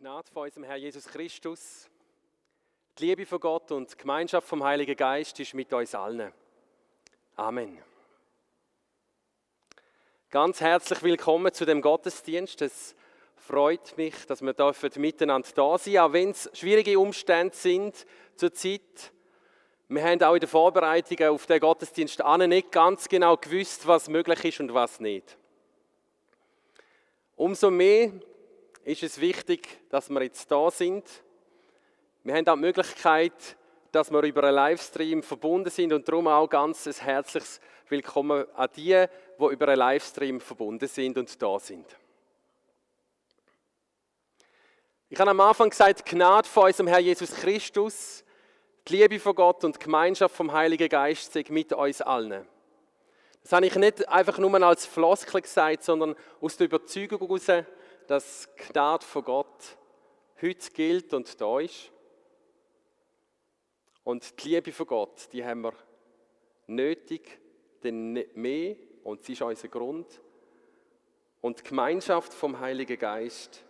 Gnade von unserem Herrn Jesus Christus, die Liebe von Gott und die Gemeinschaft vom Heiligen Geist ist mit uns allen. Amen. Ganz herzlich willkommen zu dem Gottesdienst. Es freut mich, dass wir miteinander da sein dürfen, auch wenn es schwierige Umstände sind zur Zeit. Wir haben auch in den Vorbereitungen auf den Gottesdienst nicht ganz genau gewusst, was möglich ist und was nicht. Umso mehr ist es wichtig, dass wir jetzt da sind. Wir haben auch die Möglichkeit, dass wir über einen Livestream verbunden sind und darum auch ganz ein herzliches Willkommen an die über einen Livestream verbunden sind und da sind. Ich habe am Anfang gesagt, die Gnade von unserem Herrn Jesus Christus, die Liebe von Gott und die Gemeinschaft vom Heiligen Geist sei mit uns allen. Das habe ich nicht einfach nur als Floskel gesagt, sondern aus der Überzeugung heraus, dass die Gnade von Gott heute gilt und da ist. Und die Liebe von Gott, die haben wir nötig, denn nicht mehr, und sie ist unser Grund. Und die Gemeinschaft vom Heiligen Geist,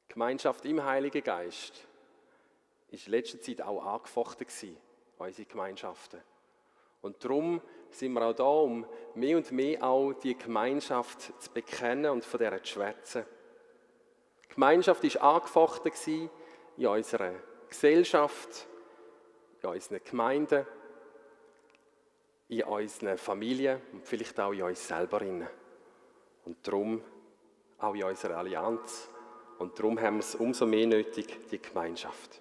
die Gemeinschaft im Heiligen Geist, ist in letzter Zeit auch angefochten gewesen, unsere Gemeinschaften. Und darum sind wir auch da, um mehr und mehr auch die Gemeinschaft zu bekennen und von der zu schwätzen. Die Gemeinschaft war angefochten gewesen in unserer Gesellschaft, in unseren Gemeinden, in unseren Familien und vielleicht auch in uns selber. Und darum auch in unserer Allianz. Und darum haben wir es umso mehr nötig, die Gemeinschaft.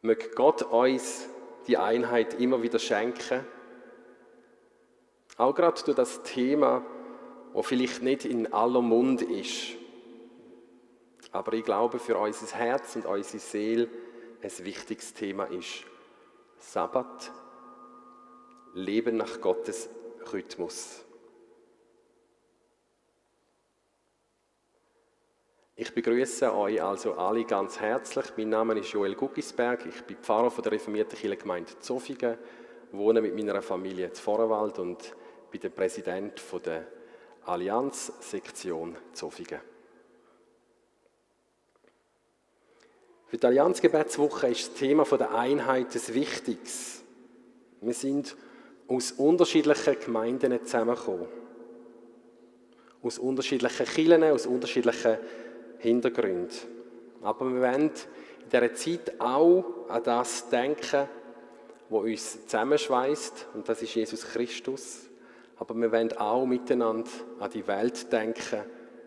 Möge Gott uns die Einheit immer wieder schenken. Auch gerade durch das Thema, das vielleicht nicht in aller Mund ist. Aber ich glaube, für unser Herz und unsere Seele ein wichtiges Thema ist. Sabbat, Leben nach Gottes Rhythmus. Ich begrüße euch also alle ganz herzlich. Mein Name ist Joel Guggisberg. Ich bin Pfarrer von der reformierten Kirchengemeinde Zofingen, wohne mit meiner Familie in Vorarlberg und bin der Präsident der Allianz-Sektion Zofingen. Für die Allianz-Gebetswoche ist das Thema der Einheit ein wichtiges. Wir sind aus unterschiedlichen Gemeinden zusammengekommen. Aus unterschiedlichen Kirchen, aus unterschiedlichen Hintergründen. Aber wir wollen in dieser Zeit auch an das denken, was uns zusammenschweißt, und das ist Jesus Christus. Aber wir wollen auch miteinander an die Welt denken,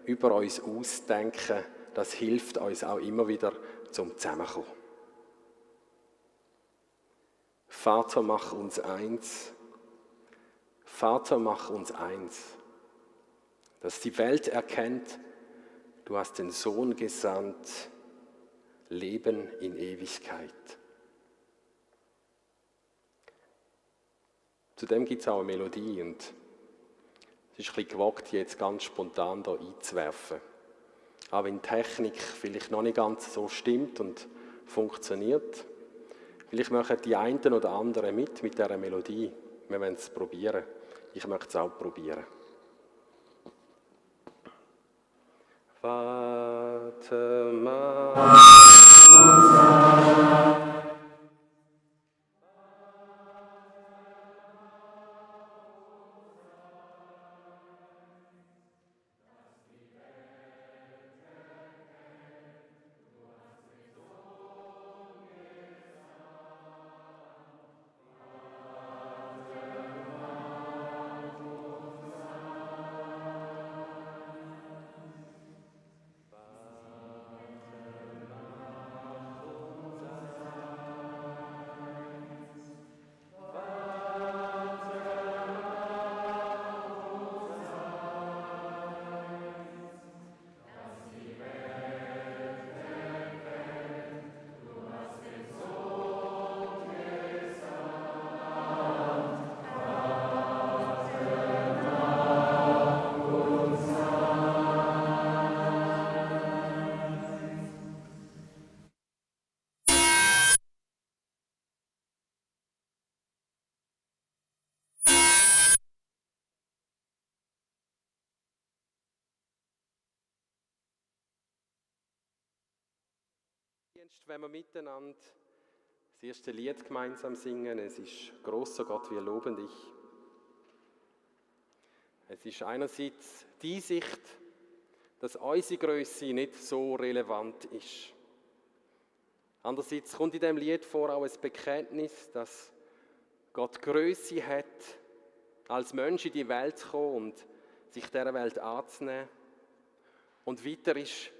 über uns ausdenken. Das hilft uns auch immer wieder zum Zusammenkommen. Vater, mach uns eins. Vater, mach uns eins. Dass die Welt erkennt, du hast den Sohn gesandt, Leben in Ewigkeit. Zudem gibt es auch eine Melodie und es ist ein bisschen gewagt, die jetzt ganz spontan hier einzuwerfen. Auch wenn die Technik vielleicht noch nicht ganz so stimmt und funktioniert. Vielleicht machen die einen oder anderen mit dieser Melodie. Wir wollen es probieren. Ich möchte es auch probieren. Vater, mach uns eins. Gottesdienst, wenn wir miteinander das erste Lied gemeinsam singen. Es ist «Großer Gott, wir loben dich». Es ist einerseits die Sicht, dass unsere Grösse nicht so relevant ist. Andererseits kommt in diesem Lied vor auch ein Bekenntnis, dass Gott Grösse hat, als Mensch in die Welt zu kommen und sich dieser Welt anzunehmen. Und weiter ist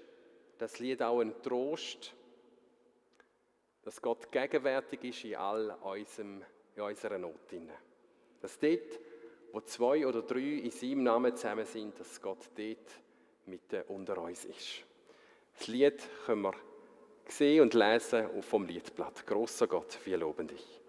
das Lied auch ein Trost, dass Gott gegenwärtig ist in all unserer Not. Dass dort, wo 2 oder 3 in seinem Namen zusammen sind, dass Gott dort mitten unter uns ist. Das Lied können wir sehen und lesen auf dem Liedblatt. «Großer Gott, wir loben dich».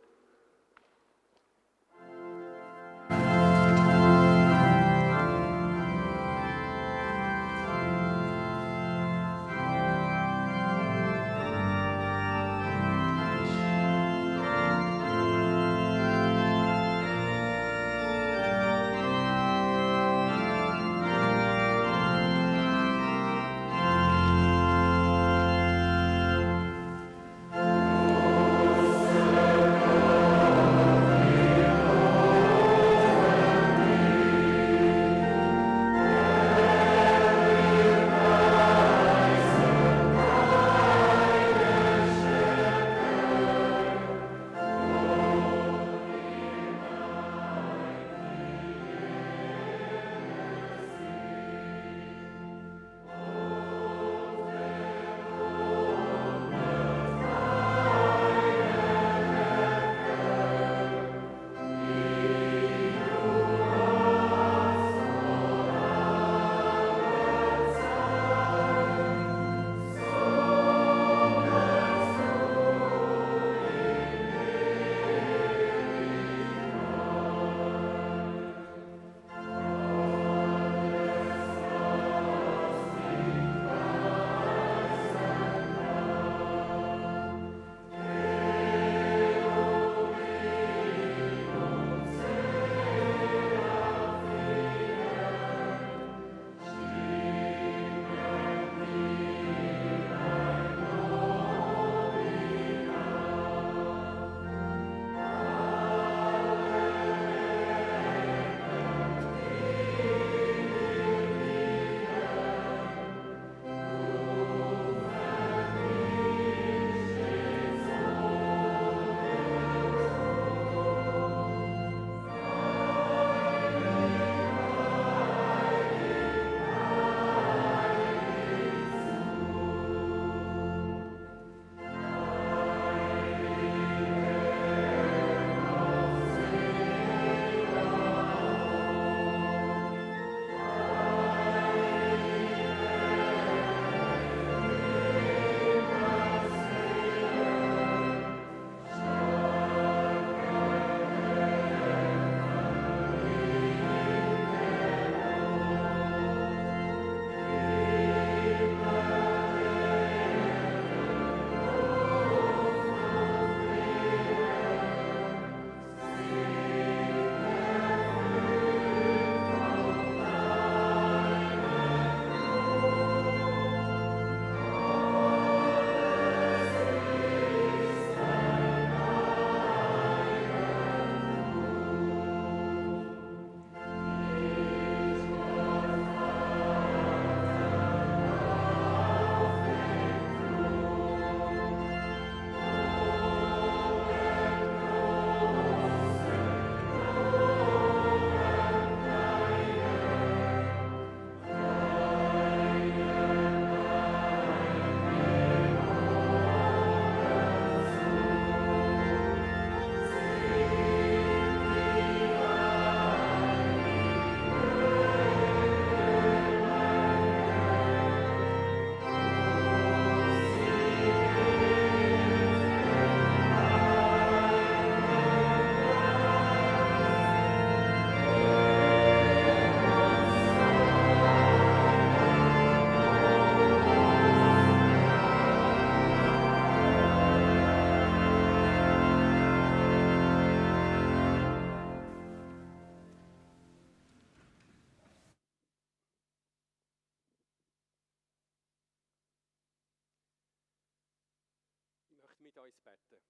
mit uns beten.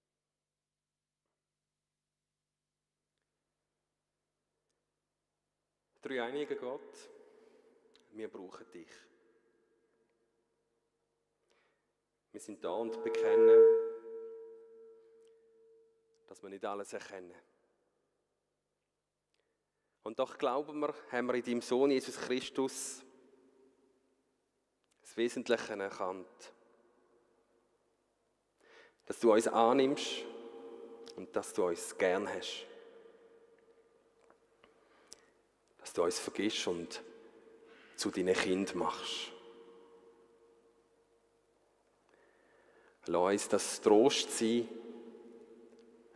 Dreieiniger Gott, wir brauchen dich. Wir sind da und bekennen, dass wir nicht alles erkennen. Und doch glauben wir, haben wir in deinem Sohn Jesus Christus das Wesentliche erkannt. Dass du uns annimmst und dass du uns gern hast. Dass du uns vergisst und zu deinen Kindern machst. Lass uns das Trost sein.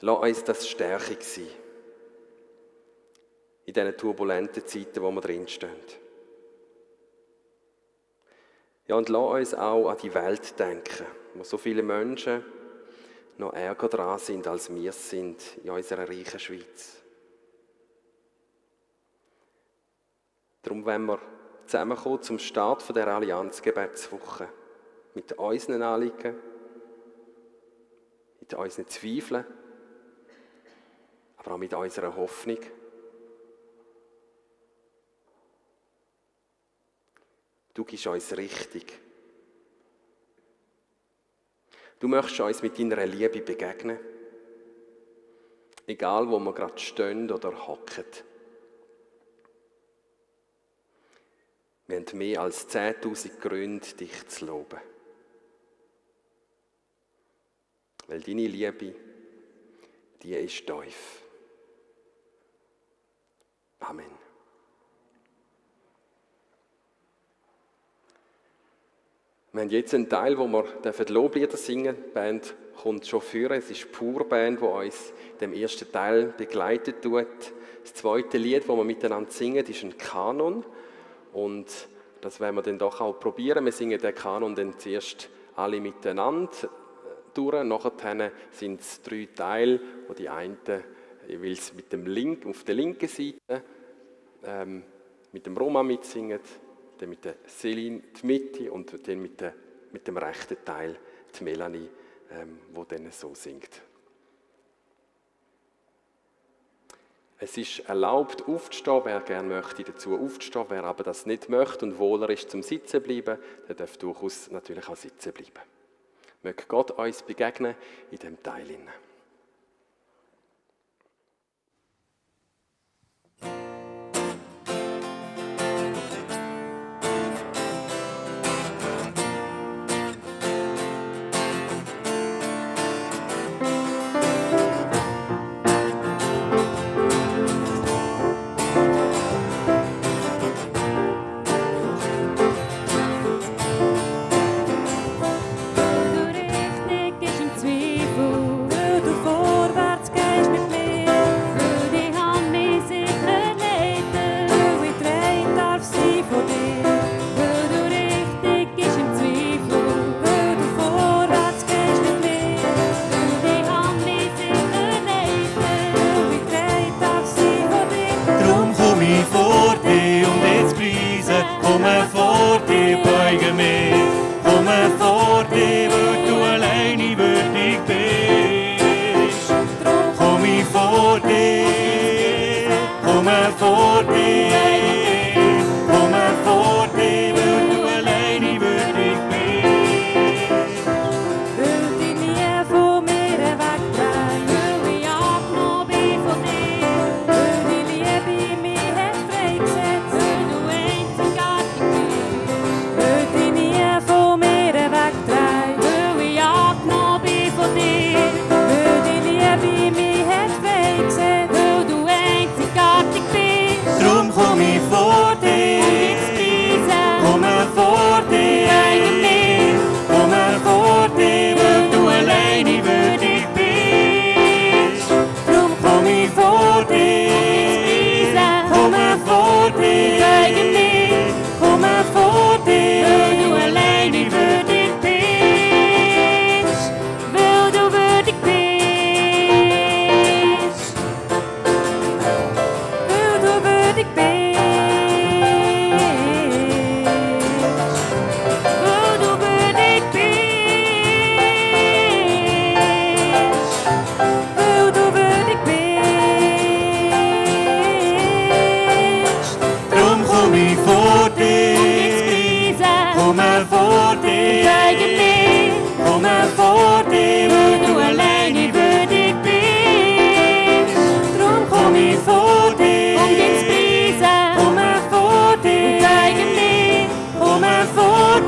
Lass uns das Stärkung sein. In diesen turbulenten Zeiten, wo wir drinstehen. Ja, und lass uns auch an die Welt denken, wo so viele Menschen noch ärger dran sind, als wir sind in unserer reichen Schweiz. Darum wollen wir zusammenkommen zum Start dieser Allianz-Gebetswoche. Mit unseren Anliegen, mit unseren Zweifeln, aber auch mit unserer Hoffnung. Du gibst uns richtig. Du möchtest uns mit deiner Liebe begegnen, egal wo wir gerade stehen oder hocken. Wir haben mehr als 10.000 Gründe, dich zu loben. Weil deine Liebe, die ist tief. Amen. Wir haben jetzt einen Teil, wo wir Loblieder singen dürfen. Die Band kommt schon führen. Es ist die Pur-Band, die uns in dem ersten Teil begleitet tut. Das zweite Lied, das wir miteinander singen, ist ein Kanon. Und das werden wir dann doch auch probieren. Wir singen den Kanon dann zuerst alle miteinander durch. Nachher sind es 3 Teile, wo die einen jeweils mit dem auf der linken Seite mit dem Roman mitsingen, dann mit der Céline die Mitte und dann mit dem rechten Teil die Melanie, die dann so singt. Es ist erlaubt, aufzustehen, wer gerne möchte, dazu aufzustehen. Wer aber das nicht möchte und wohler ist zum Sitzen bleiben, der darf durchaus natürlich auch sitzen bleiben. Möge Gott uns begegnen in diesem Teil. Du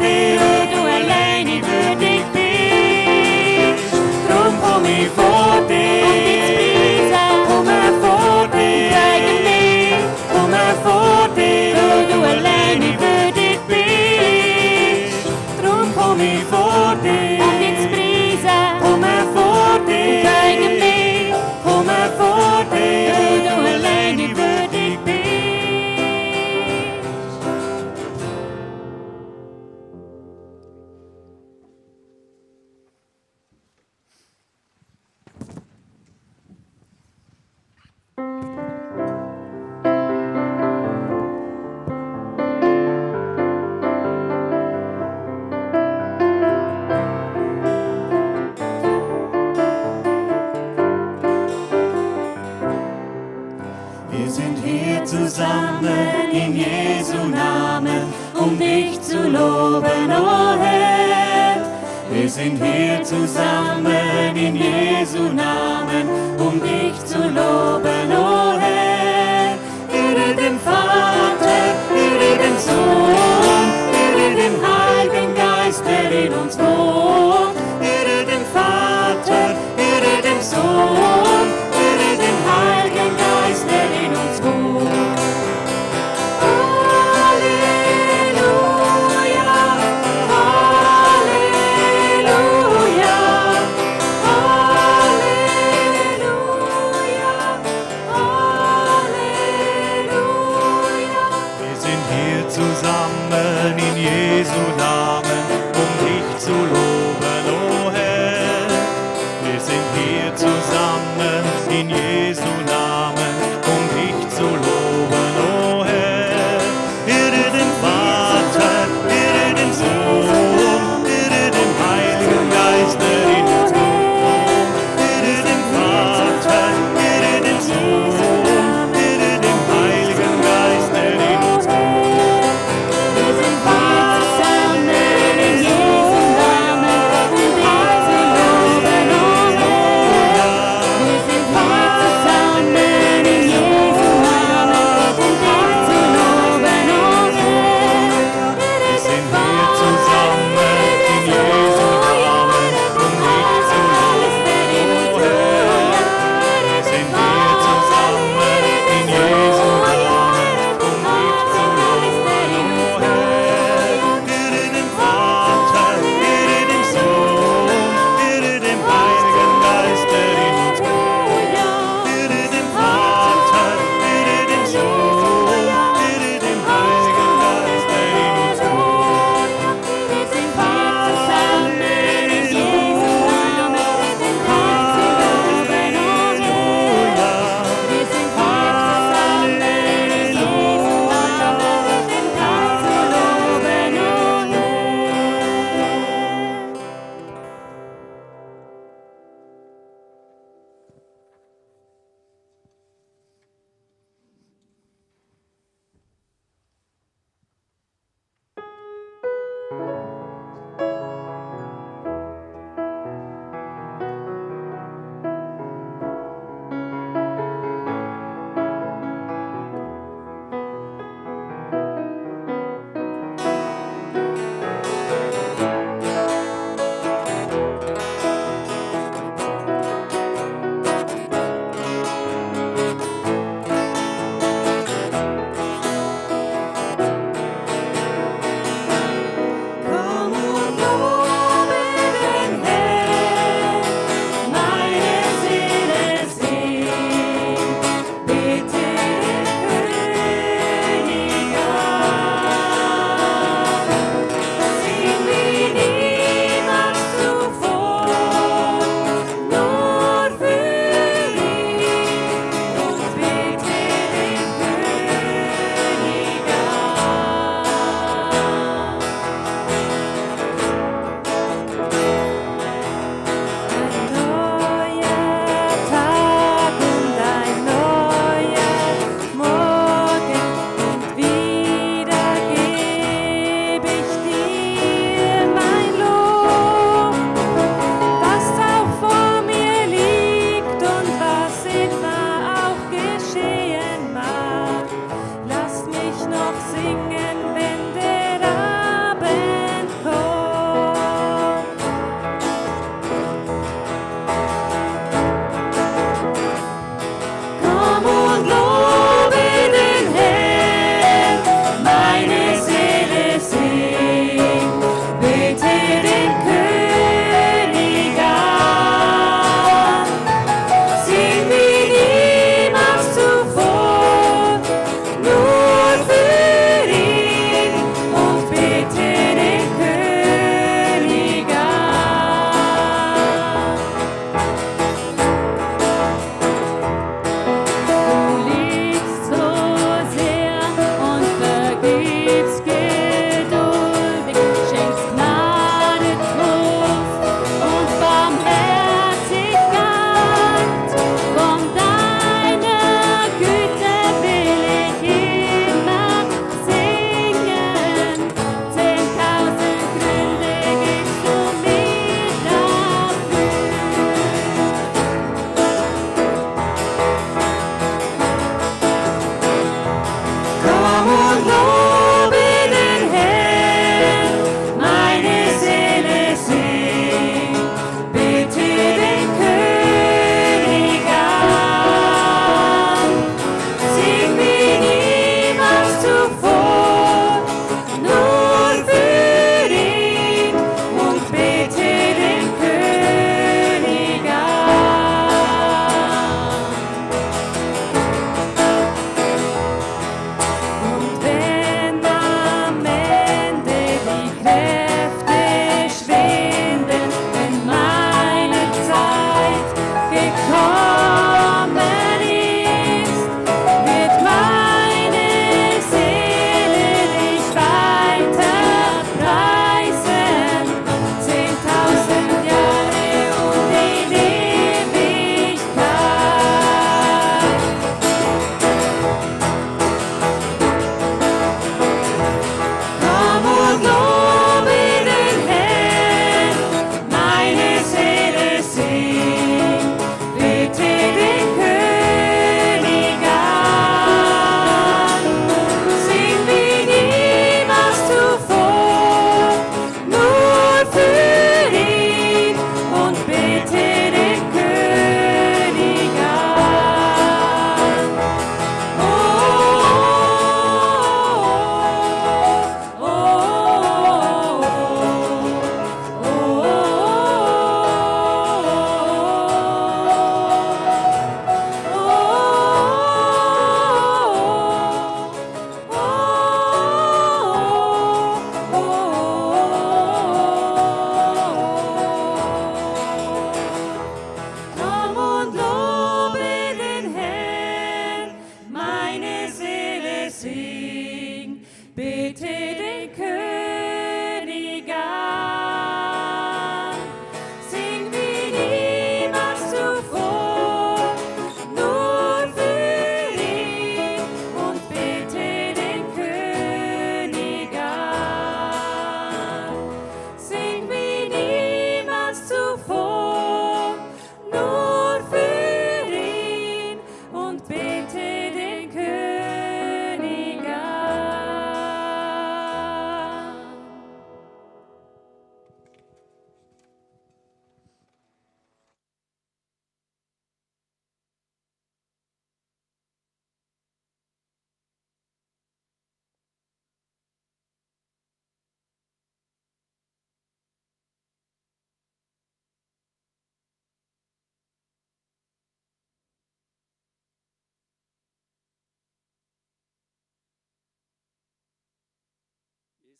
dir, weil du alleine würdig bist. Drum komm ich vor dir, komme vor dir, zeige mir, komme vor dir, weil du alleine würdig bist. Drum komm ich vor dir, komme vor dir, zeige mir, komme vor dir, weil du alleine würdig bist. Wir sind hier zusammen in Jesu Namen, um dich zu loben, oh Herr. Wir sind hier zusammen in Jesu Namen, um dich zu loben, oh Herr. Ehre den Vater, ehre den Sohn, ehre den Heiligen Geist, der in uns wohnt. Ehre den Vater, ehre den Sohn, ehre den Heiligen Geist, der in uns wohnt. Halleluja, Halleluja, Halleluja, Halleluja. Wir sind hier zusammen in Jesu Namen, um dich zu loben, oh Herr. Wir sind hier zusammen in Jesu Namen, um dich zu loben, oh Herr. Ehre den Vater, ehre den Sohn, ehre den Heiligen Geist, der in uns wohnt. Ehre den Vater, ehre den Sohn, ehre den Heiligen Geist, der in uns wohnt. Wir sind hier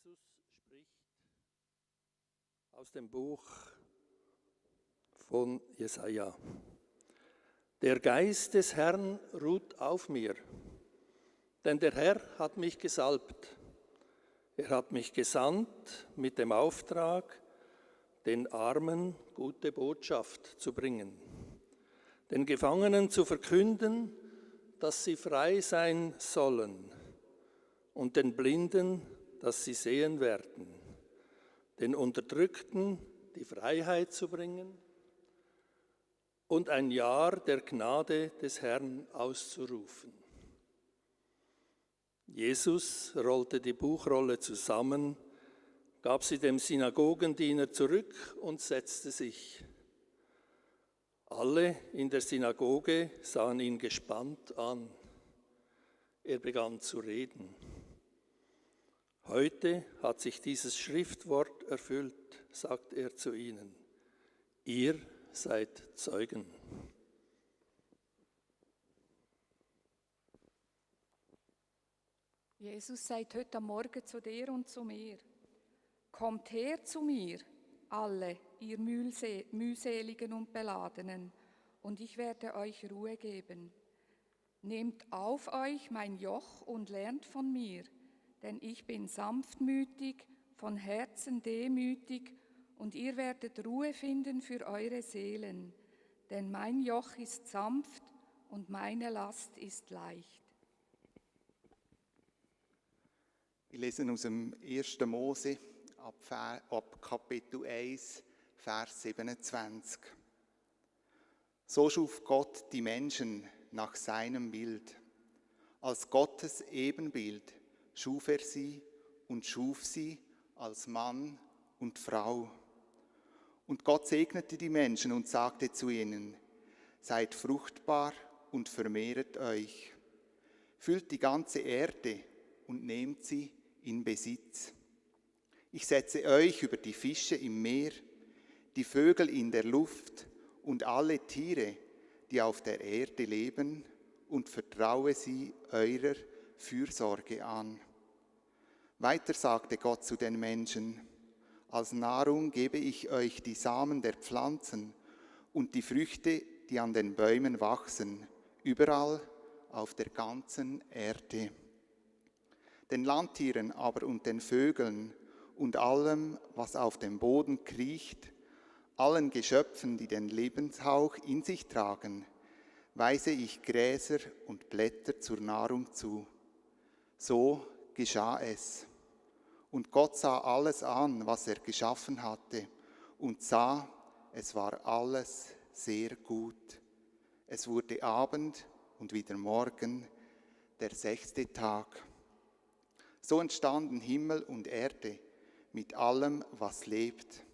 Jesus spricht aus dem Buch von Jesaja. Der Geist des Herrn ruht auf mir, denn der Herr hat mich gesalbt. Er hat mich gesandt mit dem Auftrag, den Armen gute Botschaft zu bringen, den Gefangenen zu verkünden, dass sie frei sein sollen, und den Blinden, dass sie sehen werden, den Unterdrückten die Freiheit zu bringen und ein Jahr der Gnade des Herrn auszurufen. Jesus rollte die Buchrolle zusammen, gab sie dem Synagogendiener zurück und setzte sich. Alle in der Synagoge sahen ihn gespannt an. Er begann zu reden. Heute hat sich dieses Schriftwort erfüllt, sagt er zu ihnen. Ihr seid Zeugen. Jesus sagt heute Morgen zu dir und zu mir, kommt her zu mir, alle, ihr mühseligen und Beladenen, und ich werde euch Ruhe geben. Nehmt auf euch mein Joch und lernt von mir, denn ich bin sanftmütig, von Herzen demütig, und ihr werdet Ruhe finden für eure Seelen, denn mein Joch ist sanft und meine Last ist leicht. Wir lesen aus dem 1. Mose ab Kapitel 1, Vers 27. So schuf Gott die Menschen nach seinem Bild. Als Gottes Ebenbild schuf er sie und schuf sie als Mann und Frau. Und Gott segnete die Menschen und sagte zu ihnen, seid fruchtbar und vermehret euch. Füllt die ganze Erde und nehmt sie in Besitz. Ich setze euch über die Fische im Meer, die Vögel in der Luft und alle Tiere, die auf der Erde leben, und vertraue sie eurer Fürsorge an. Weiter sagte Gott zu den Menschen, als Nahrung gebe ich euch die Samen der Pflanzen und die Früchte, die an den Bäumen wachsen, überall auf der ganzen Erde. Den Landtieren aber und den Vögeln und allem, was auf dem Boden kriecht, allen Geschöpfen, die den Lebenshauch in sich tragen, weise ich Gräser und Blätter zur Nahrung zu. So geschah es. Und Gott sah alles an, was er geschaffen hatte, und sah, es war alles sehr gut. Es wurde Abend und wieder Morgen, der 6. Tag. So entstanden Himmel und Erde mit allem, was lebt.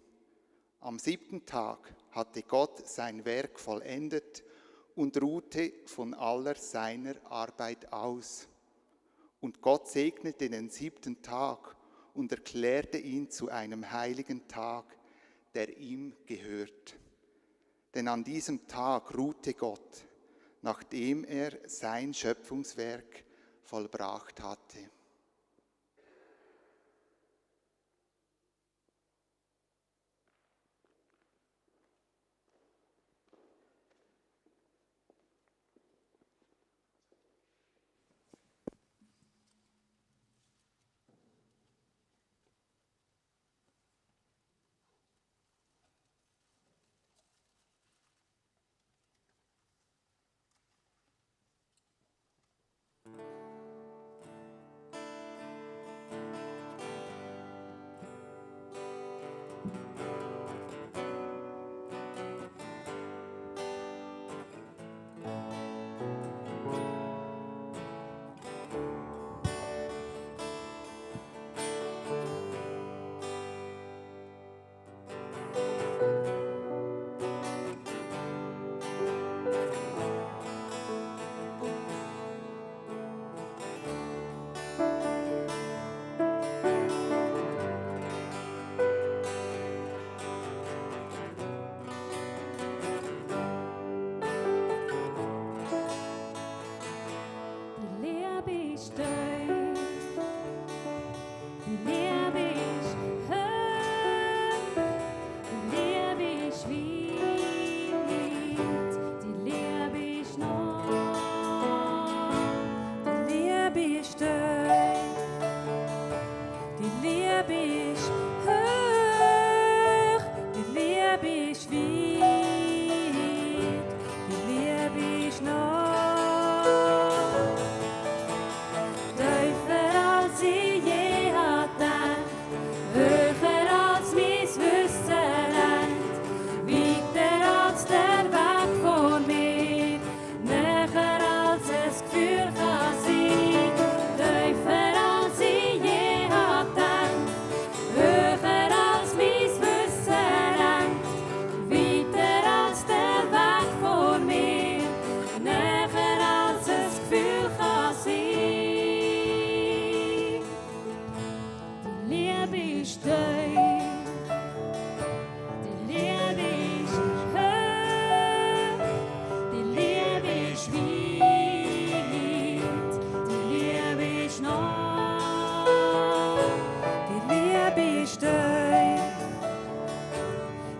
Am 7. Tag hatte Gott sein Werk vollendet und ruhte von aller seiner Arbeit aus. Und Gott segnete den 7. Tag und erklärte ihn zu einem heiligen Tag, der ihm gehört. Denn an diesem Tag ruhte Gott, nachdem er sein Schöpfungswerk vollbracht hatte.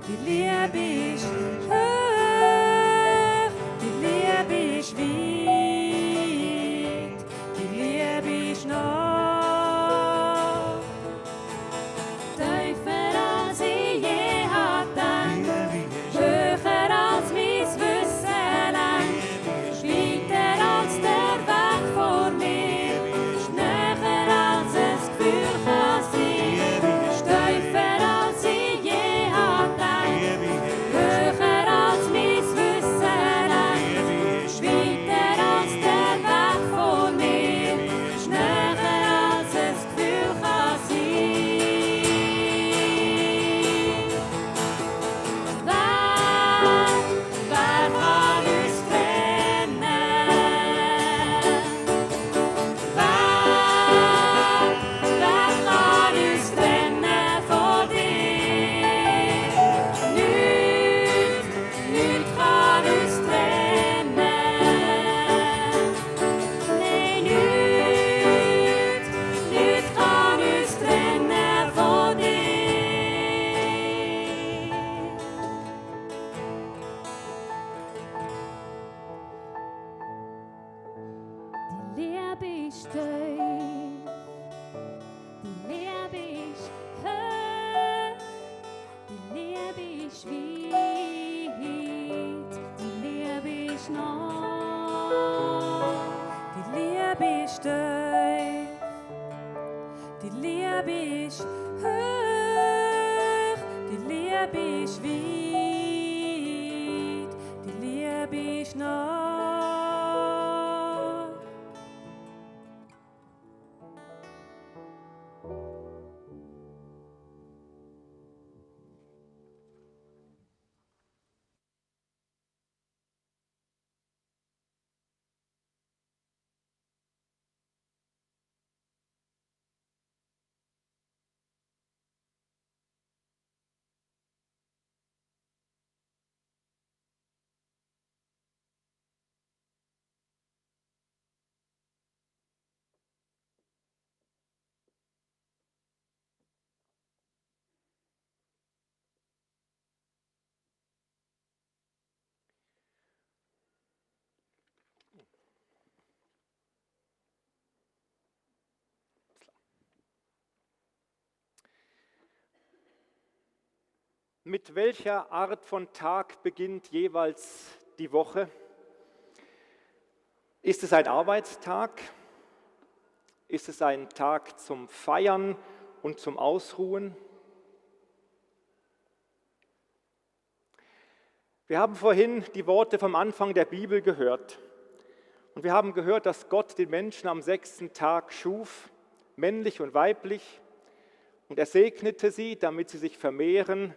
Die Liebe ist hoch, die Liebe ist weit, die Liebe ist nah. Tiefer als ich je hatte, höher als mein Wissen lang, weiter als der Weg vor mir, näher als es Gefühl kann sein. Tiefer als ich je hatte, höher als mein Wissen lang, weiter als der Weg vor mir, näher als es Gefühl kann sein. Wer kann uns trennen? Wer kann uns trennen von dir? Nichts kann uns trennen. Nein, nichts kann uns trennen von dir. Die Liebe ist tief, die Liebe ist hoch, die Liebe ist weit, die Liebe ist nah. Die Liebe ist tief, die Liebe ist hoch, die Liebe ist weit, die Liebe ist nah. Mit welcher Art von Tag beginnt jeweils die Woche? Ist es ein Arbeitstag? Ist es ein Tag zum Feiern und zum Ausruhen? Wir haben vorhin die Worte vom Anfang der Bibel gehört. Und wir haben gehört, dass Gott den Menschen am 6. Tag schuf, männlich und weiblich. Und er segnete sie, damit sie sich vermehren.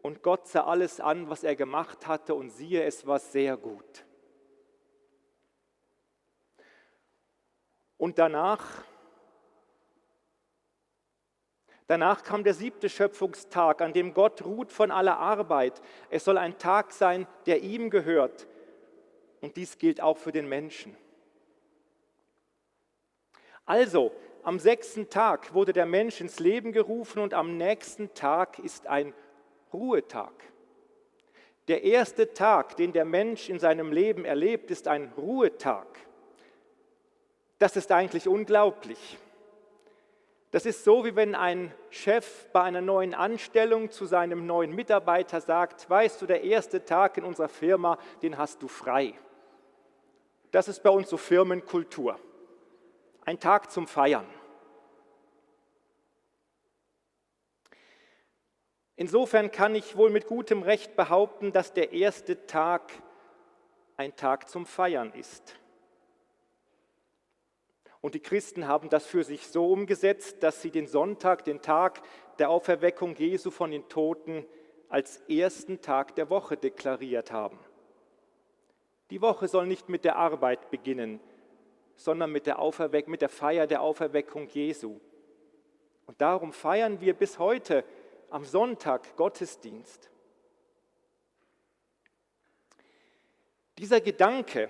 Und Gott sah alles an, was er gemacht hatte, und siehe, es war sehr gut. Und danach kam der 7. Schöpfungstag, an dem Gott ruht von aller Arbeit. Es soll ein Tag sein, der ihm gehört. Und dies gilt auch für den Menschen. Also, am 6. Tag wurde der Mensch ins Leben gerufen und am nächsten Tag ist ein Ruhetag. Der erste Tag, den der Mensch in seinem Leben erlebt, ist ein Ruhetag. Das ist eigentlich unglaublich. Das ist so, wie wenn ein Chef bei einer neuen Anstellung zu seinem neuen Mitarbeiter sagt: Weißt du, der erste Tag in unserer Firma, den hast du frei. Das ist bei uns so Firmenkultur. Ein Tag zum Feiern. Insofern kann ich wohl mit gutem Recht behaupten, dass der erste Tag ein Tag zum Feiern ist. Und die Christen haben das für sich so umgesetzt, dass sie den Sonntag, den Tag der Auferweckung Jesu von den Toten, als ersten Tag der Woche deklariert haben. Die Woche soll nicht mit der Arbeit beginnen, sondern mit der Feier der Auferweckung Jesu. Und darum feiern wir bis heute am Sonntag Gottesdienst. Dieser Gedanke,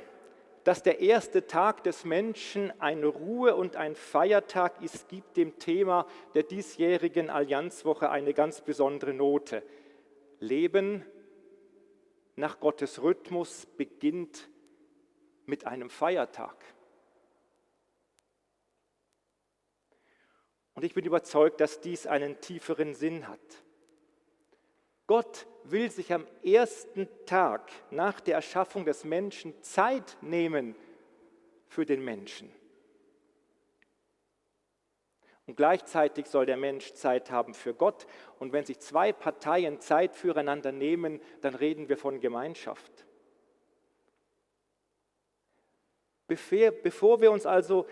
dass der erste Tag des Menschen ein Ruhe- und ein Feiertag ist, gibt dem Thema der diesjährigen Allianzwoche eine ganz besondere Note. Leben nach Gottes Rhythmus beginnt mit einem Feiertag. Und ich bin überzeugt, dass dies einen tieferen Sinn hat. Gott will sich am ersten Tag nach der Erschaffung des Menschen Zeit nehmen für den Menschen. Und gleichzeitig soll der Mensch Zeit haben für Gott. Und wenn sich zwei Parteien Zeit füreinander nehmen, dann reden wir von Gemeinschaft. Bevor wir uns also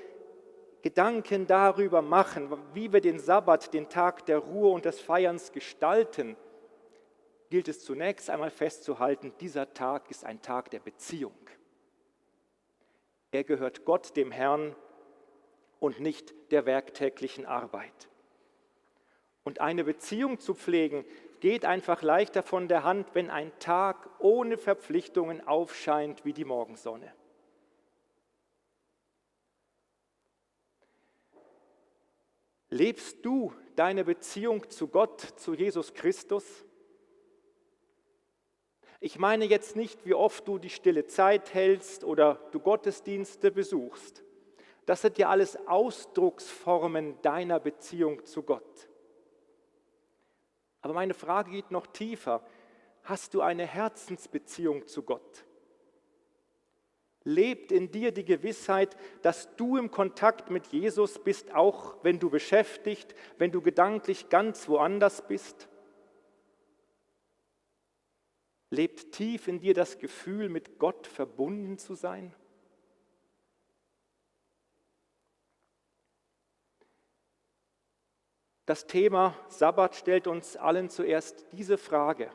Gedanken darüber machen, wie wir den Sabbat, den Tag der Ruhe und des Feierns gestalten, gilt es zunächst einmal festzuhalten, dieser Tag ist ein Tag der Beziehung. Er gehört Gott, dem Herrn, und nicht der werktäglichen Arbeit. Und eine Beziehung zu pflegen, geht einfach leichter von der Hand, wenn ein Tag ohne Verpflichtungen aufscheint wie die Morgensonne. Lebst du deine Beziehung zu Gott, zu Jesus Christus? Ich meine jetzt nicht, wie oft du die stille Zeit hältst oder du Gottesdienste besuchst. Das sind ja alles Ausdrucksformen deiner Beziehung zu Gott. Aber meine Frage geht noch tiefer. Hast du eine Herzensbeziehung zu Gott? Lebt in dir die Gewissheit, dass du im Kontakt mit Jesus bist, auch wenn du beschäftigt, wenn du gedanklich ganz woanders bist? Lebt tief in dir das Gefühl, mit Gott verbunden zu sein? Das Thema Sabbat stellt uns allen zuerst diese Frage.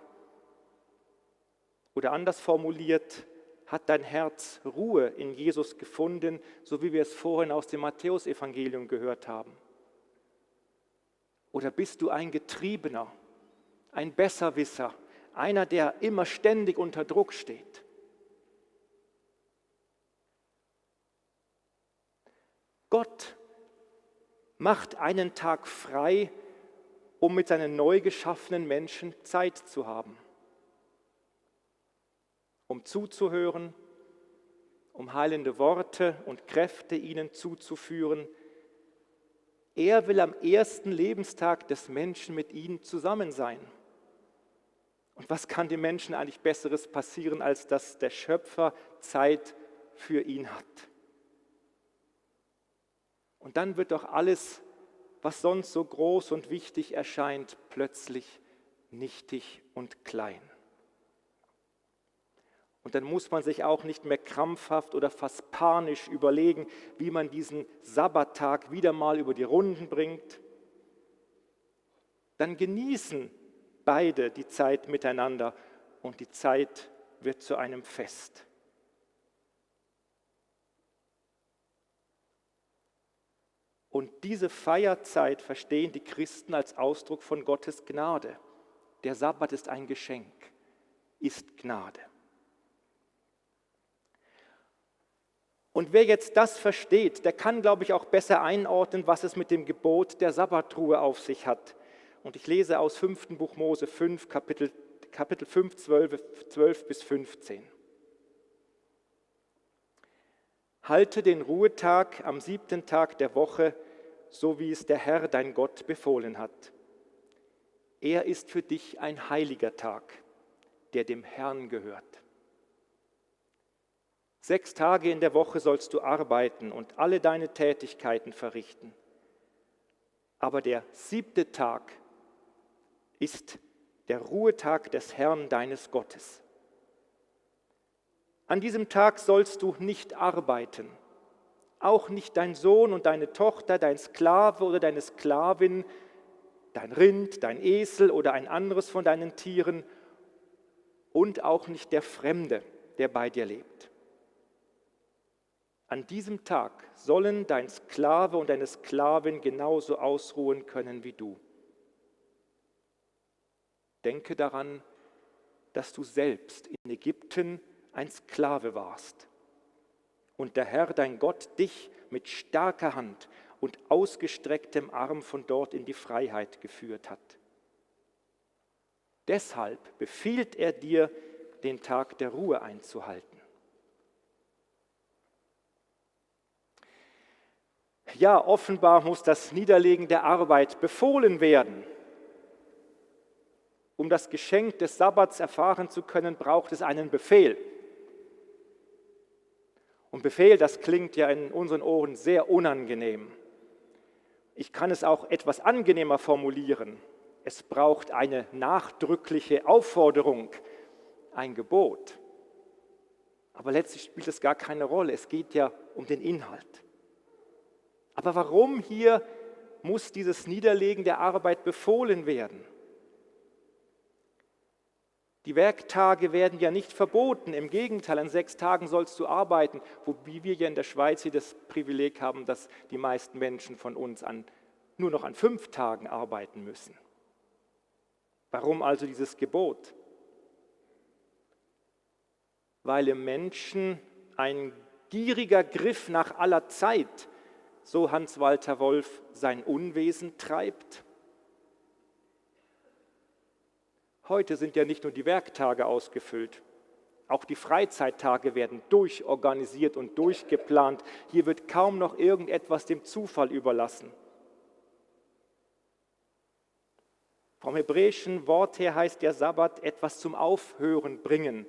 Oder anders formuliert, hat dein Herz Ruhe in Jesus gefunden, so wie wir es vorhin aus dem Matthäusevangelium gehört haben? Oder bist du ein Getriebener, ein Besserwisser, einer, der immer ständig unter Druck steht? Gott macht einen Tag frei, um mit seinen neu geschaffenen Menschen Zeit zu haben. Um zuzuhören, um heilende Worte und Kräfte ihnen zuzuführen. Er will am ersten Lebenstag des Menschen mit ihnen zusammen sein. Und was kann dem Menschen eigentlich Besseres passieren, als dass der Schöpfer Zeit für ihn hat? Und dann wird doch alles, was sonst so groß und wichtig erscheint, plötzlich nichtig und klein. Und dann muss man sich auch nicht mehr krampfhaft oder fast panisch überlegen, wie man diesen Sabbattag wieder mal über die Runden bringt. Dann genießen beide die Zeit miteinander und die Zeit wird zu einem Fest. Und diese Feierzeit verstehen die Christen als Ausdruck von Gottes Gnade. Der Sabbat ist ein Geschenk, ist Gnade. Und wer jetzt das versteht, der kann, glaube ich, auch besser einordnen, was es mit dem Gebot der Sabbatruhe auf sich hat. Und ich lese aus 5. Buch Mose 5, Kapitel 5, 12 bis 15. Halte den Ruhetag am 7. Tag der Woche, so wie es der Herr, dein Gott, befohlen hat. Er ist für dich ein heiliger Tag, der dem Herrn gehört. 6 Tage in der Woche sollst du arbeiten und alle deine Tätigkeiten verrichten. Aber der 7. Tag ist der Ruhetag des Herrn, deines Gottes. An diesem Tag sollst du nicht arbeiten, auch nicht dein Sohn und deine Tochter, dein Sklave oder deine Sklavin, dein Rind, dein Esel oder ein anderes von deinen Tieren und auch nicht der Fremde, der bei dir lebt. An diesem Tag sollen dein Sklave und deine Sklavin genauso ausruhen können wie du. Denke daran, dass du selbst in Ägypten ein Sklave warst und der Herr, dein Gott, dich mit starker Hand und ausgestrecktem Arm von dort in die Freiheit geführt hat. Deshalb befiehlt er dir, den Tag der Ruhe einzuhalten. Ja, offenbar muss das Niederlegen der Arbeit befohlen werden. Um das Geschenk des Sabbats erfahren zu können, braucht es einen Befehl. Und Befehl, das klingt ja in unseren Ohren sehr unangenehm. Ich kann es auch etwas angenehmer formulieren. Es braucht eine nachdrückliche Aufforderung, ein Gebot. Aber letztlich spielt es gar keine Rolle. Es geht ja um den Inhalt. Aber warum hier muss dieses Niederlegen der Arbeit befohlen werden? Die Werktage werden ja nicht verboten. Im Gegenteil, an 6 Tagen sollst du arbeiten, wobei wir ja in der Schweiz hier das Privileg haben, dass die meisten Menschen von uns nur noch an 5 Tagen arbeiten müssen. Warum also dieses Gebot? Weil im Menschen ein gieriger Griff nach aller Zeit, so Hans-Walter Wolf, sein Unwesen treibt. Heute sind ja nicht nur die Werktage ausgefüllt, auch die Freizeittage werden durchorganisiert und durchgeplant. Hier wird kaum noch irgendetwas dem Zufall überlassen. Vom hebräischen Wort her heißt der Sabbat etwas zum Aufhören bringen.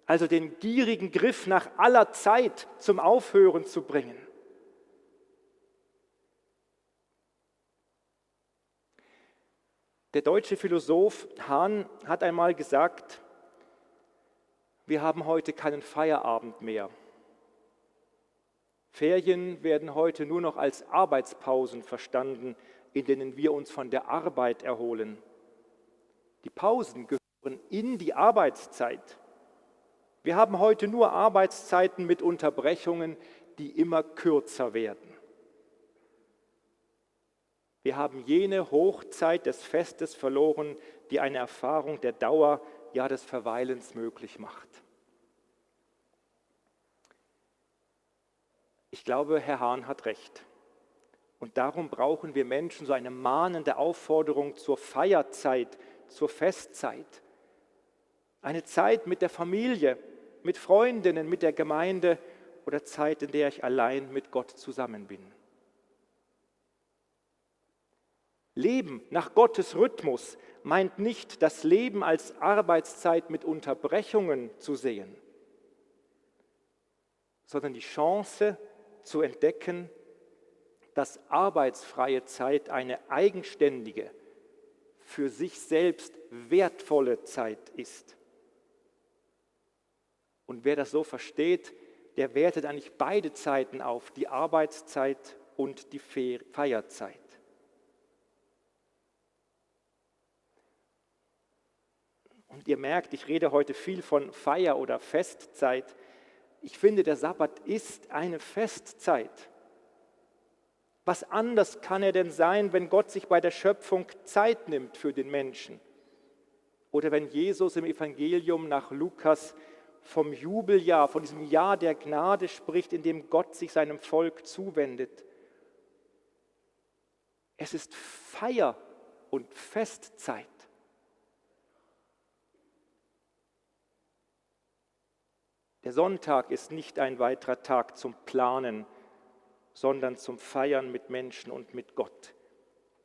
Also den gierigen Griff nach aller Zeit zum Aufhören zu bringen. Der deutsche Philosoph Hahn hat einmal gesagt, wir haben heute keinen Feierabend mehr. Ferien werden heute nur noch als Arbeitspausen verstanden, in denen wir uns von der Arbeit erholen. Die Pausen gehören in die Arbeitszeit. Wir haben heute nur Arbeitszeiten mit Unterbrechungen, die immer kürzer werden. Wir haben jene Hochzeit des Festes verloren, die eine Erfahrung der Dauer, ja des Verweilens möglich macht. Ich glaube, Herr Hahn hat recht. Und darum brauchen wir Menschen so eine mahnende Aufforderung zur Feierzeit, zur Festzeit. Eine Zeit mit der Familie, mit Freundinnen, mit der Gemeinde oder Zeit, in der ich allein mit Gott zusammen bin. Leben nach Gottes Rhythmus meint nicht, das Leben als Arbeitszeit mit Unterbrechungen zu sehen, sondern die Chance zu entdecken, dass arbeitsfreie Zeit eine eigenständige, für sich selbst wertvolle Zeit ist. Und wer das so versteht, der wertet eigentlich beide Zeiten auf, die Arbeitszeit und die Feierzeit. Und ihr merkt, ich rede heute viel von Feier- oder Festzeit. Ich finde, der Sabbat ist eine Festzeit. Was anders kann er denn sein, wenn Gott sich bei der Schöpfung Zeit nimmt für den Menschen? Oder wenn Jesus im Evangelium nach Lukas vom Jubeljahr, von diesem Jahr der Gnade spricht, in dem Gott sich seinem Volk zuwendet. Es ist Feier- und Festzeit. Der Sonntag ist nicht ein weiterer Tag zum Planen, sondern zum Feiern mit Menschen und mit Gott.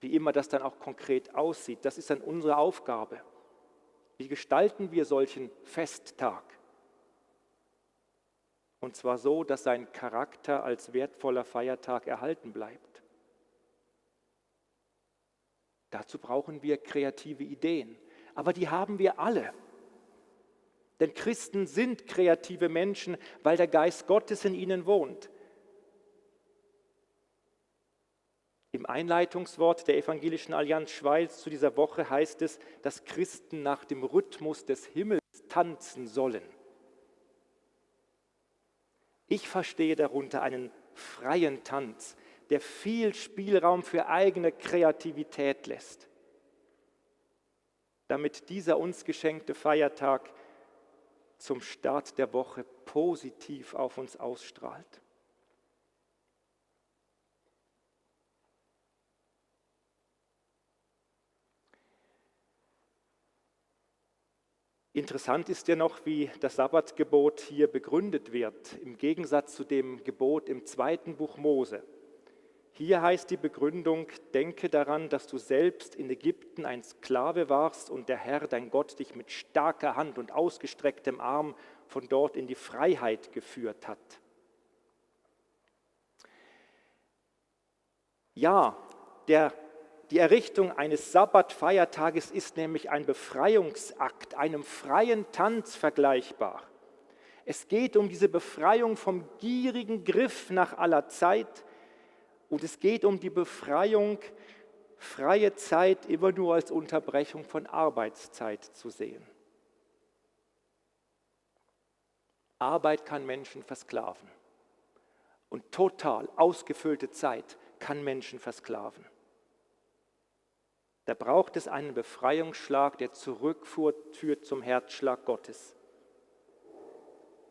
Wie immer das dann auch konkret aussieht, das ist dann unsere Aufgabe. Wie gestalten wir solchen Festtag? Und zwar so, dass sein Charakter als wertvoller Feiertag erhalten bleibt. Dazu brauchen wir kreative Ideen, aber die haben wir alle. Denn Christen sind kreative Menschen, weil der Geist Gottes in ihnen wohnt. Im Einleitungswort der Evangelischen Allianz Schweiz zu dieser Woche heißt es, dass Christen nach dem Rhythmus des Himmels tanzen sollen. Ich verstehe darunter einen freien Tanz, der viel Spielraum für eigene Kreativität lässt, damit dieser uns geschenkte Feiertag zum Start der Woche positiv auf uns ausstrahlt. Interessant ist ja noch, wie das Sabbatgebot hier begründet wird, im Gegensatz zu dem Gebot im 2. Buch Mose. Hier heißt die Begründung: Denke daran, dass du selbst in Ägypten ein Sklave warst und der Herr, dein Gott, dich mit starker Hand und ausgestrecktem Arm von dort in die Freiheit geführt hat. Ja, die Errichtung eines Sabbatfeiertages ist nämlich ein Befreiungsakt, einem freien Tanz vergleichbar. Es geht um diese Befreiung vom gierigen Griff nach aller Zeit und es geht um die Befreiung, freie Zeit immer nur als Unterbrechung von Arbeitszeit zu sehen. Arbeit kann Menschen versklaven und total ausgefüllte Zeit kann Menschen versklaven. Da braucht es einen Befreiungsschlag, der zurückführt zum Herzschlag Gottes.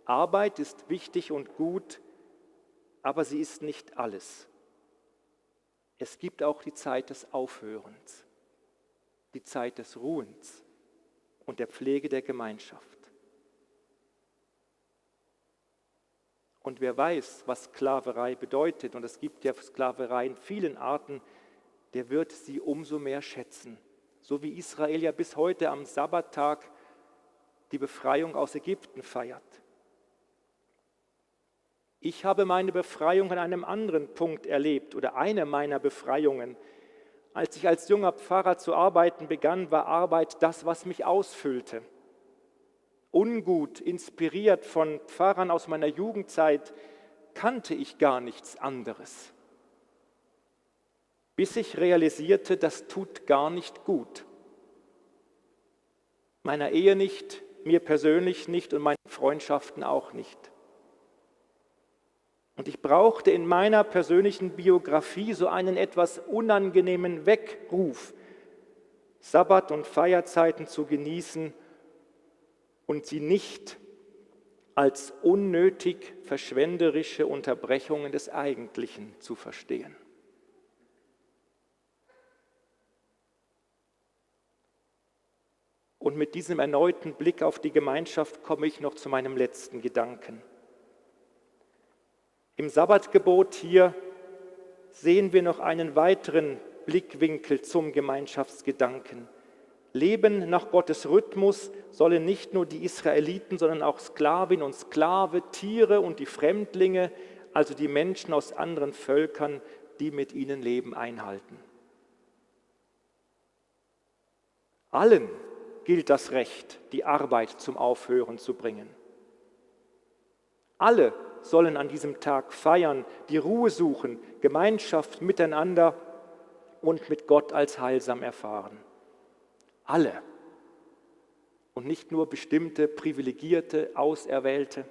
Arbeit ist wichtig und gut, aber sie ist nicht alles. Es gibt auch die Zeit des Aufhörens, die Zeit des Ruhens und der Pflege der Gemeinschaft. Und wer weiß, was Sklaverei bedeutet, und es gibt ja Sklaverei in vielen Arten, der wird sie umso mehr schätzen. So wie Israel ja bis heute am Sabbattag die Befreiung aus Ägypten feiert. Ich habe meine Befreiung an einem anderen Punkt erlebt oder eine meiner Befreiungen. Als ich als junger Pfarrer zu arbeiten begann, war Arbeit das, was mich ausfüllte. Ungut, inspiriert von Pfarrern aus meiner Jugendzeit, kannte ich gar nichts anderes. Bis ich realisierte, das tut gar nicht gut. Meiner Ehe nicht, mir persönlich nicht und meinen Freundschaften auch nicht. Und ich brauchte in meiner persönlichen Biografie so einen etwas unangenehmen Weckruf, Sabbat- und Feierzeiten zu genießen und sie nicht als unnötig verschwenderische Unterbrechungen des Eigentlichen zu verstehen. Und mit diesem erneuten Blick auf die Gemeinschaft komme ich noch zu meinem letzten Gedanken. Im Sabbatgebot hier sehen wir noch einen weiteren Blickwinkel zum Gemeinschaftsgedanken. Leben nach Gottes Rhythmus sollen nicht nur die Israeliten, sondern auch Sklavin und Sklave, Tiere und die Fremdlinge, also die Menschen aus anderen Völkern, die mit ihnen leben, einhalten. Allen gilt das Recht, die Arbeit zum Aufhören zu bringen. Alle sollen an diesem Tag feiern, die Ruhe suchen, Gemeinschaft miteinander und mit Gott als heilsam erfahren. Alle. Und nicht nur bestimmte, privilegierte, Auserwählte.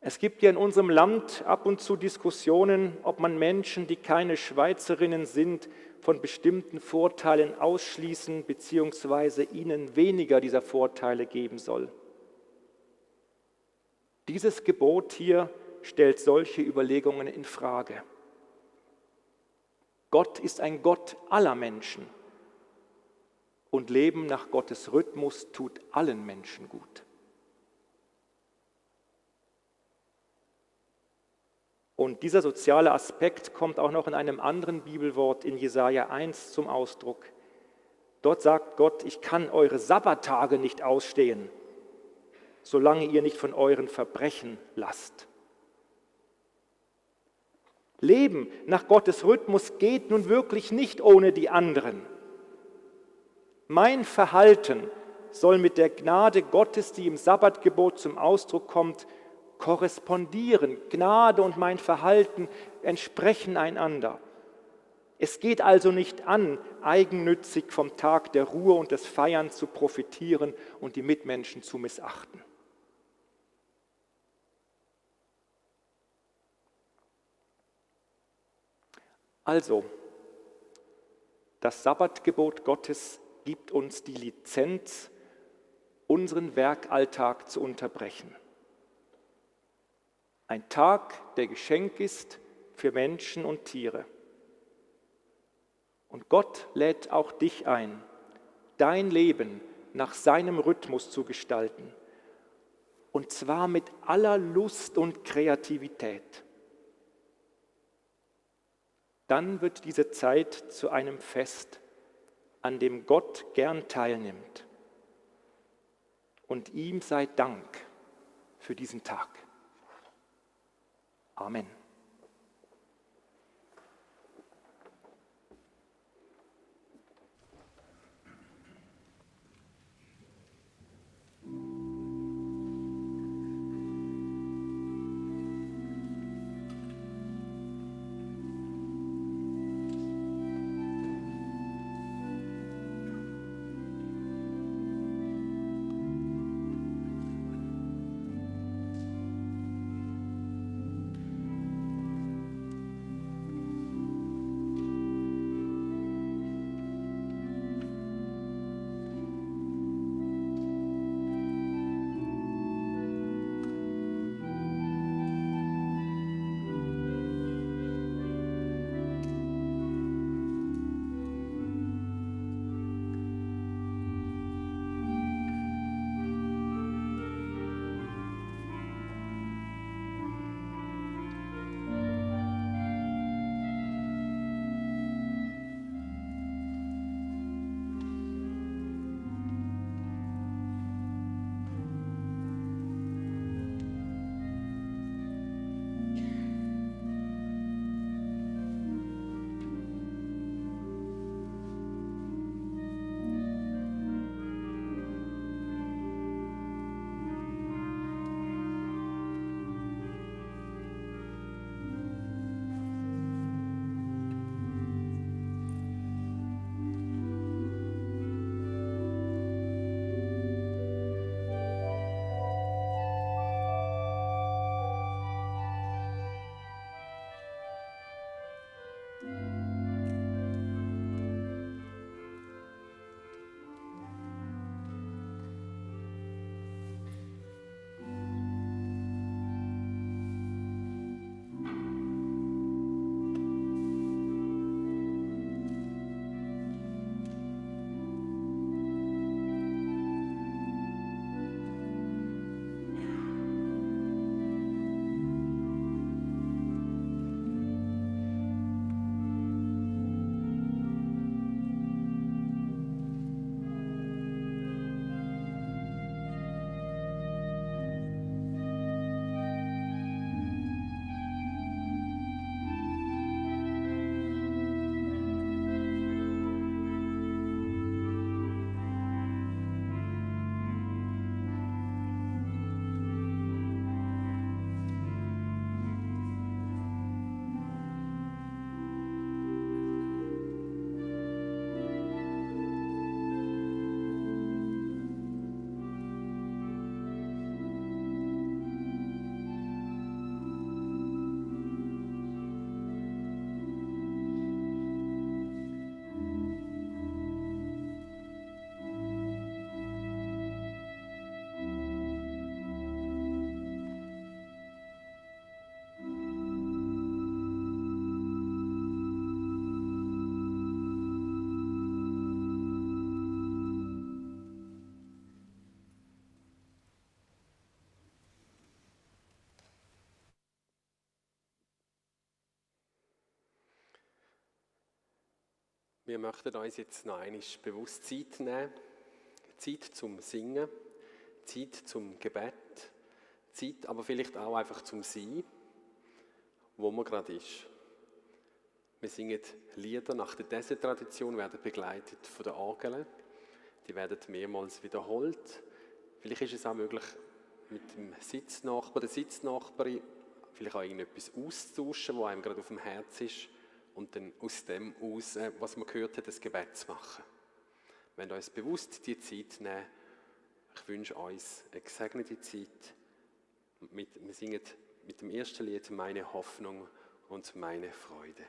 Es gibt ja in unserem Land ab und zu Diskussionen, ob man Menschen, die keine Schweizerinnen sind, von bestimmten Vorteilen ausschließen bzw. ihnen weniger dieser Vorteile geben soll. Dieses Gebot hier stellt solche Überlegungen in Frage. Gott ist ein Gott aller Menschen und Leben nach Gottes Rhythmus tut allen Menschen gut. Und dieser soziale Aspekt kommt auch noch in einem anderen Bibelwort in Jesaja 1 zum Ausdruck. Dort sagt Gott: Ich kann eure Sabbattage nicht ausstehen, solange ihr nicht von euren Verbrechen lasst. Leben nach Gottes Rhythmus geht nun wirklich nicht ohne die anderen. Mein Verhalten soll mit der Gnade Gottes, die im Sabbatgebot zum Ausdruck kommt, korrespondieren. Gnade und mein Verhalten entsprechen einander. Es geht also nicht an, eigennützig vom Tag der Ruhe und des Feierns zu profitieren und die Mitmenschen zu missachten. Also, das Sabbatgebot Gottes gibt uns die Lizenz, unseren Werkalltag zu unterbrechen. Ein Tag, der Geschenk ist für Menschen und Tiere. Und Gott lädt auch dich ein, dein Leben nach seinem Rhythmus zu gestalten. Und zwar mit aller Lust und Kreativität. Dann wird diese Zeit zu einem Fest, an dem Gott gern teilnimmt. Und ihm sei Dank für diesen Tag. Amen. Wir möchten uns jetzt noch einmal bewusst Zeit nehmen. Zeit zum Singen, Zeit zum Gebet, Zeit aber vielleicht auch einfach zum Sein, wo man gerade ist. Wir singen Lieder nach der Desert-Tradition, werden begleitet von den Orgeln. Die werden mehrmals wiederholt. Vielleicht ist es auch möglich, mit dem Sitznachbar, der Sitznachbarin, vielleicht auch irgendetwas auszutauschen, was einem gerade auf dem Herz ist. Und dann aus dem aus, was man gehört hat, das Gebet zu machen. Wenn wir uns bewusst die Zeit nehmen, ich wünsche uns eine gesegnete Zeit. Wir singen mit dem ersten Lied «Meine Hoffnung und meine Freude».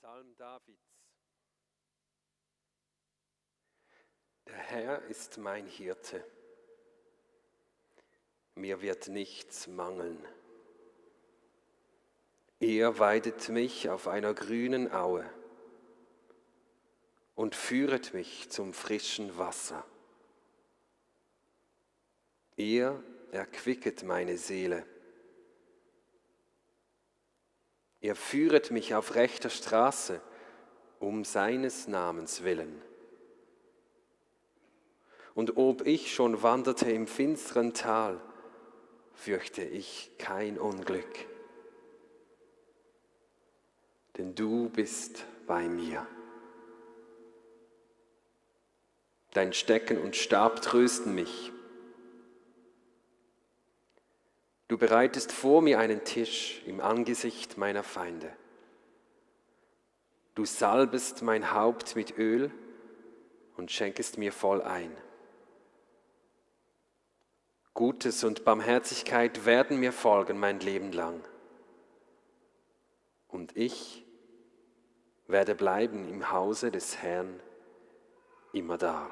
Psalm Davids. Der Herr ist mein Hirte. Mir wird nichts mangeln. Er weidet mich auf einer grünen Aue und führet mich zum frischen Wasser. Er erquicket meine Seele. Er führet mich auf rechter Straße, um seines Namens willen. Und ob ich schon wanderte im finsteren Tal, fürchte ich kein Unglück. Denn du bist bei mir. Dein Stecken und Stab trösten mich. Du bereitest vor mir einen Tisch im Angesicht meiner Feinde. Du salbest mein Haupt mit Öl und schenkest mir voll ein. Gutes und Barmherzigkeit werden mir folgen mein Leben lang. Und ich werde bleiben im Hause des Herrn immerdar.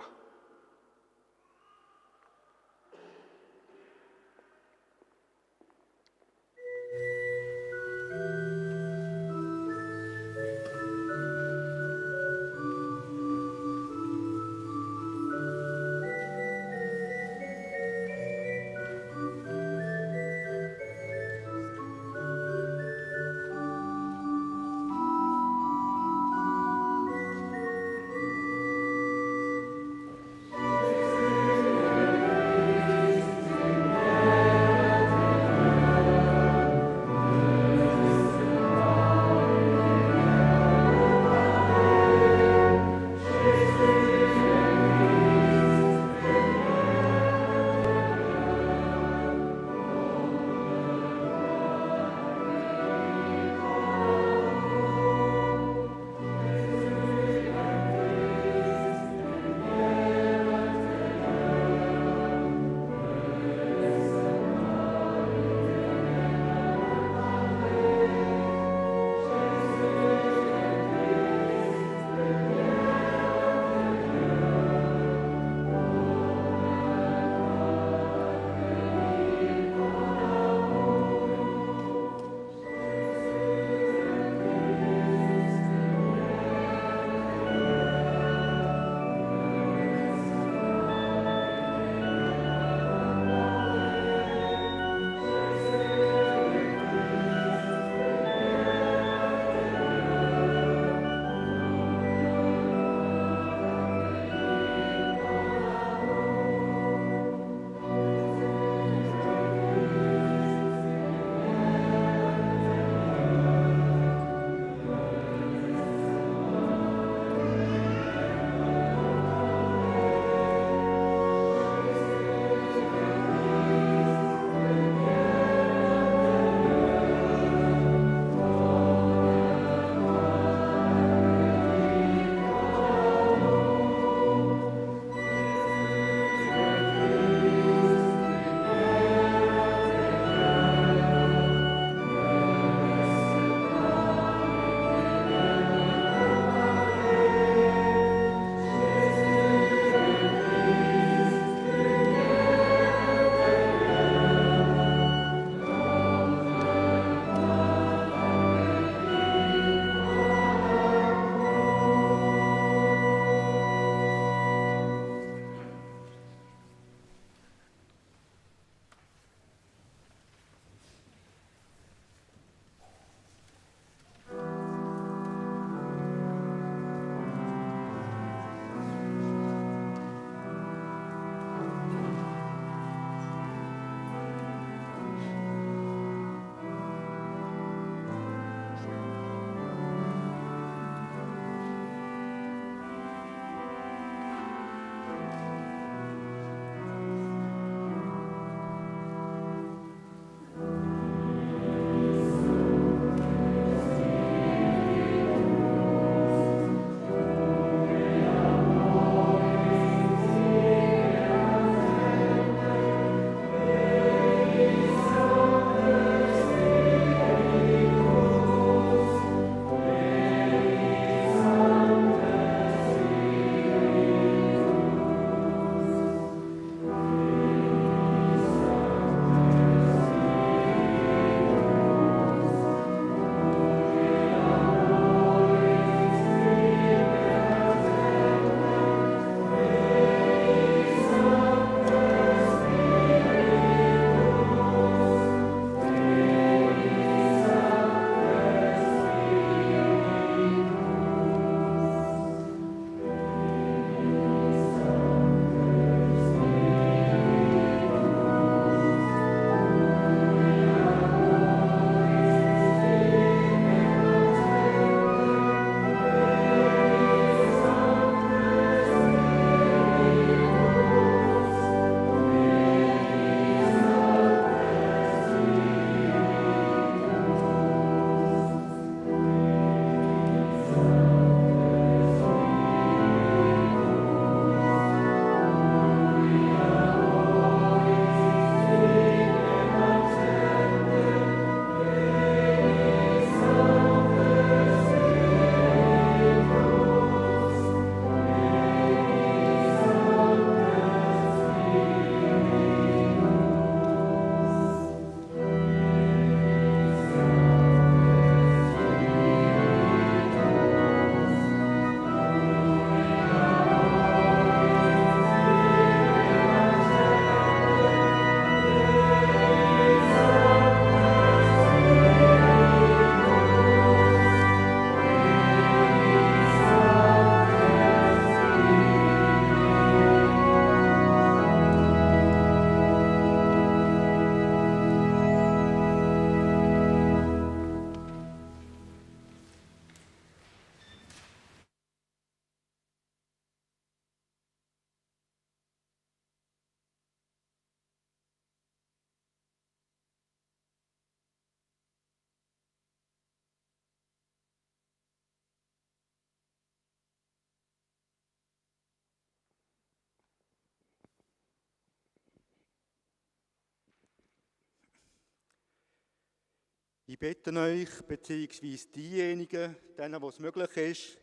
Ich bitte euch, beziehungsweise diejenigen, denen es möglich ist,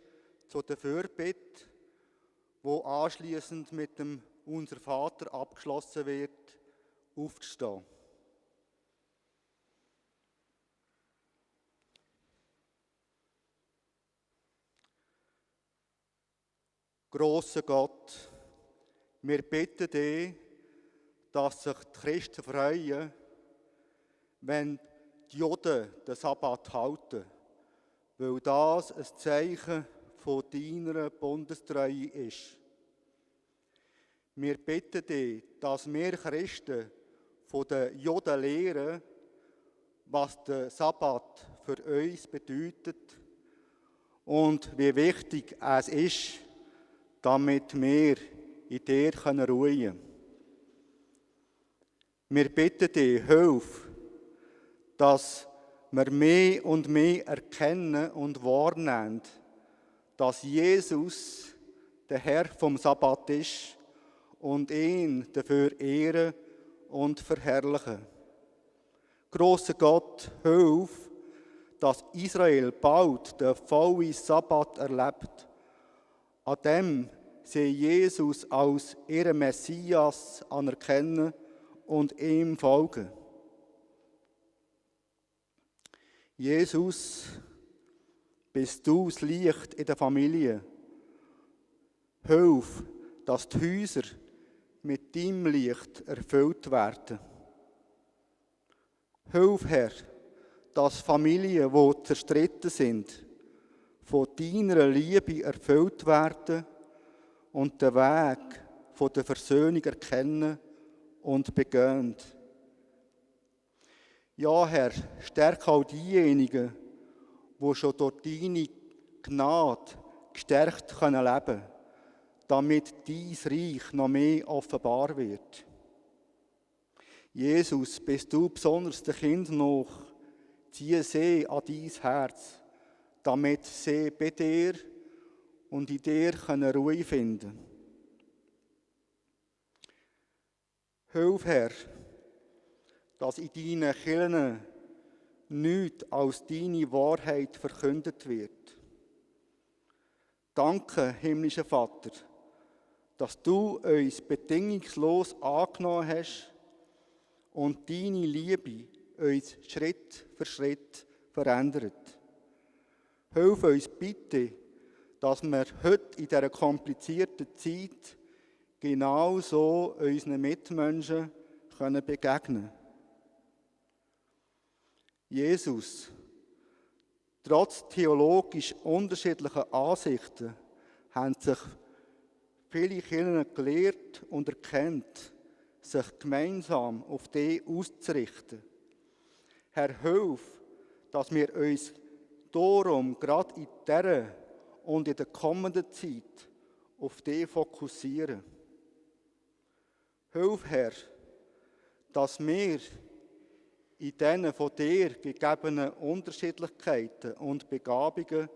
zu der Fürbitte, wo anschließend mit dem Unser Vater abgeschlossen wird, aufzustehen. Grosser Gott, wir bitten dich, dass sich die Christen freuen, wenn die Juden den Sabbat halten, weil das ein Zeichen von deiner Bundestreue ist. Wir bitten dich, dass wir Christen von den Juden lernen, was der Sabbat für uns bedeutet und wie wichtig es ist, damit wir in dir ruhen können. Wir bitten dich, hilf, dass wir mehr und mehr erkennen und wahrnehmen, dass Jesus der Herr vom Sabbat ist und ihn dafür ehren und verherrlichen. Grosser Gott, hilf, dass Israel bald den vollen Sabbat erlebt, an dem sie Jesus als ihren Messias anerkennen und ihm folgen. Jesus, bist du das Licht in der Familie. Hilf, dass die Häuser mit deinem Licht erfüllt werden. Hilf, Herr, dass Familien, die zerstritten sind, von deiner Liebe erfüllt werden und den Weg von der Versöhnung erkennen und begehen. Ja, Herr, stärke auch diejenigen, die schon durch deine Gnade gestärkt leben können, damit dein Reich noch mehr offenbar wird. Jesus, bist du besonders den Kindern noch, ziehe sie an dein Herz, damit sie bei dir und in dir Ruhe finden können. Hilf, Herr, dass in deinen Kirchen nichts als deine Wahrheit verkündet wird. Danke, himmlischer Vater, dass du uns bedingungslos angenommen hast und deine Liebe uns Schritt für Schritt verändert. Hilf uns bitte, dass wir heute in dieser komplizierten Zeit genau so unseren Mitmenschen begegnen können. Jesus, trotz theologisch unterschiedlicher Ansichten haben sich viele Kirchen gelehrt und erkannt, sich gemeinsam auf dich auszurichten. Herr, hilf, dass wir uns darum gerade in dieser und in der kommenden Zeit auf dich fokussieren. Hilf, Herr, dass wir in diesen von dir gegebenen Unterschiedlichkeiten und Begabungen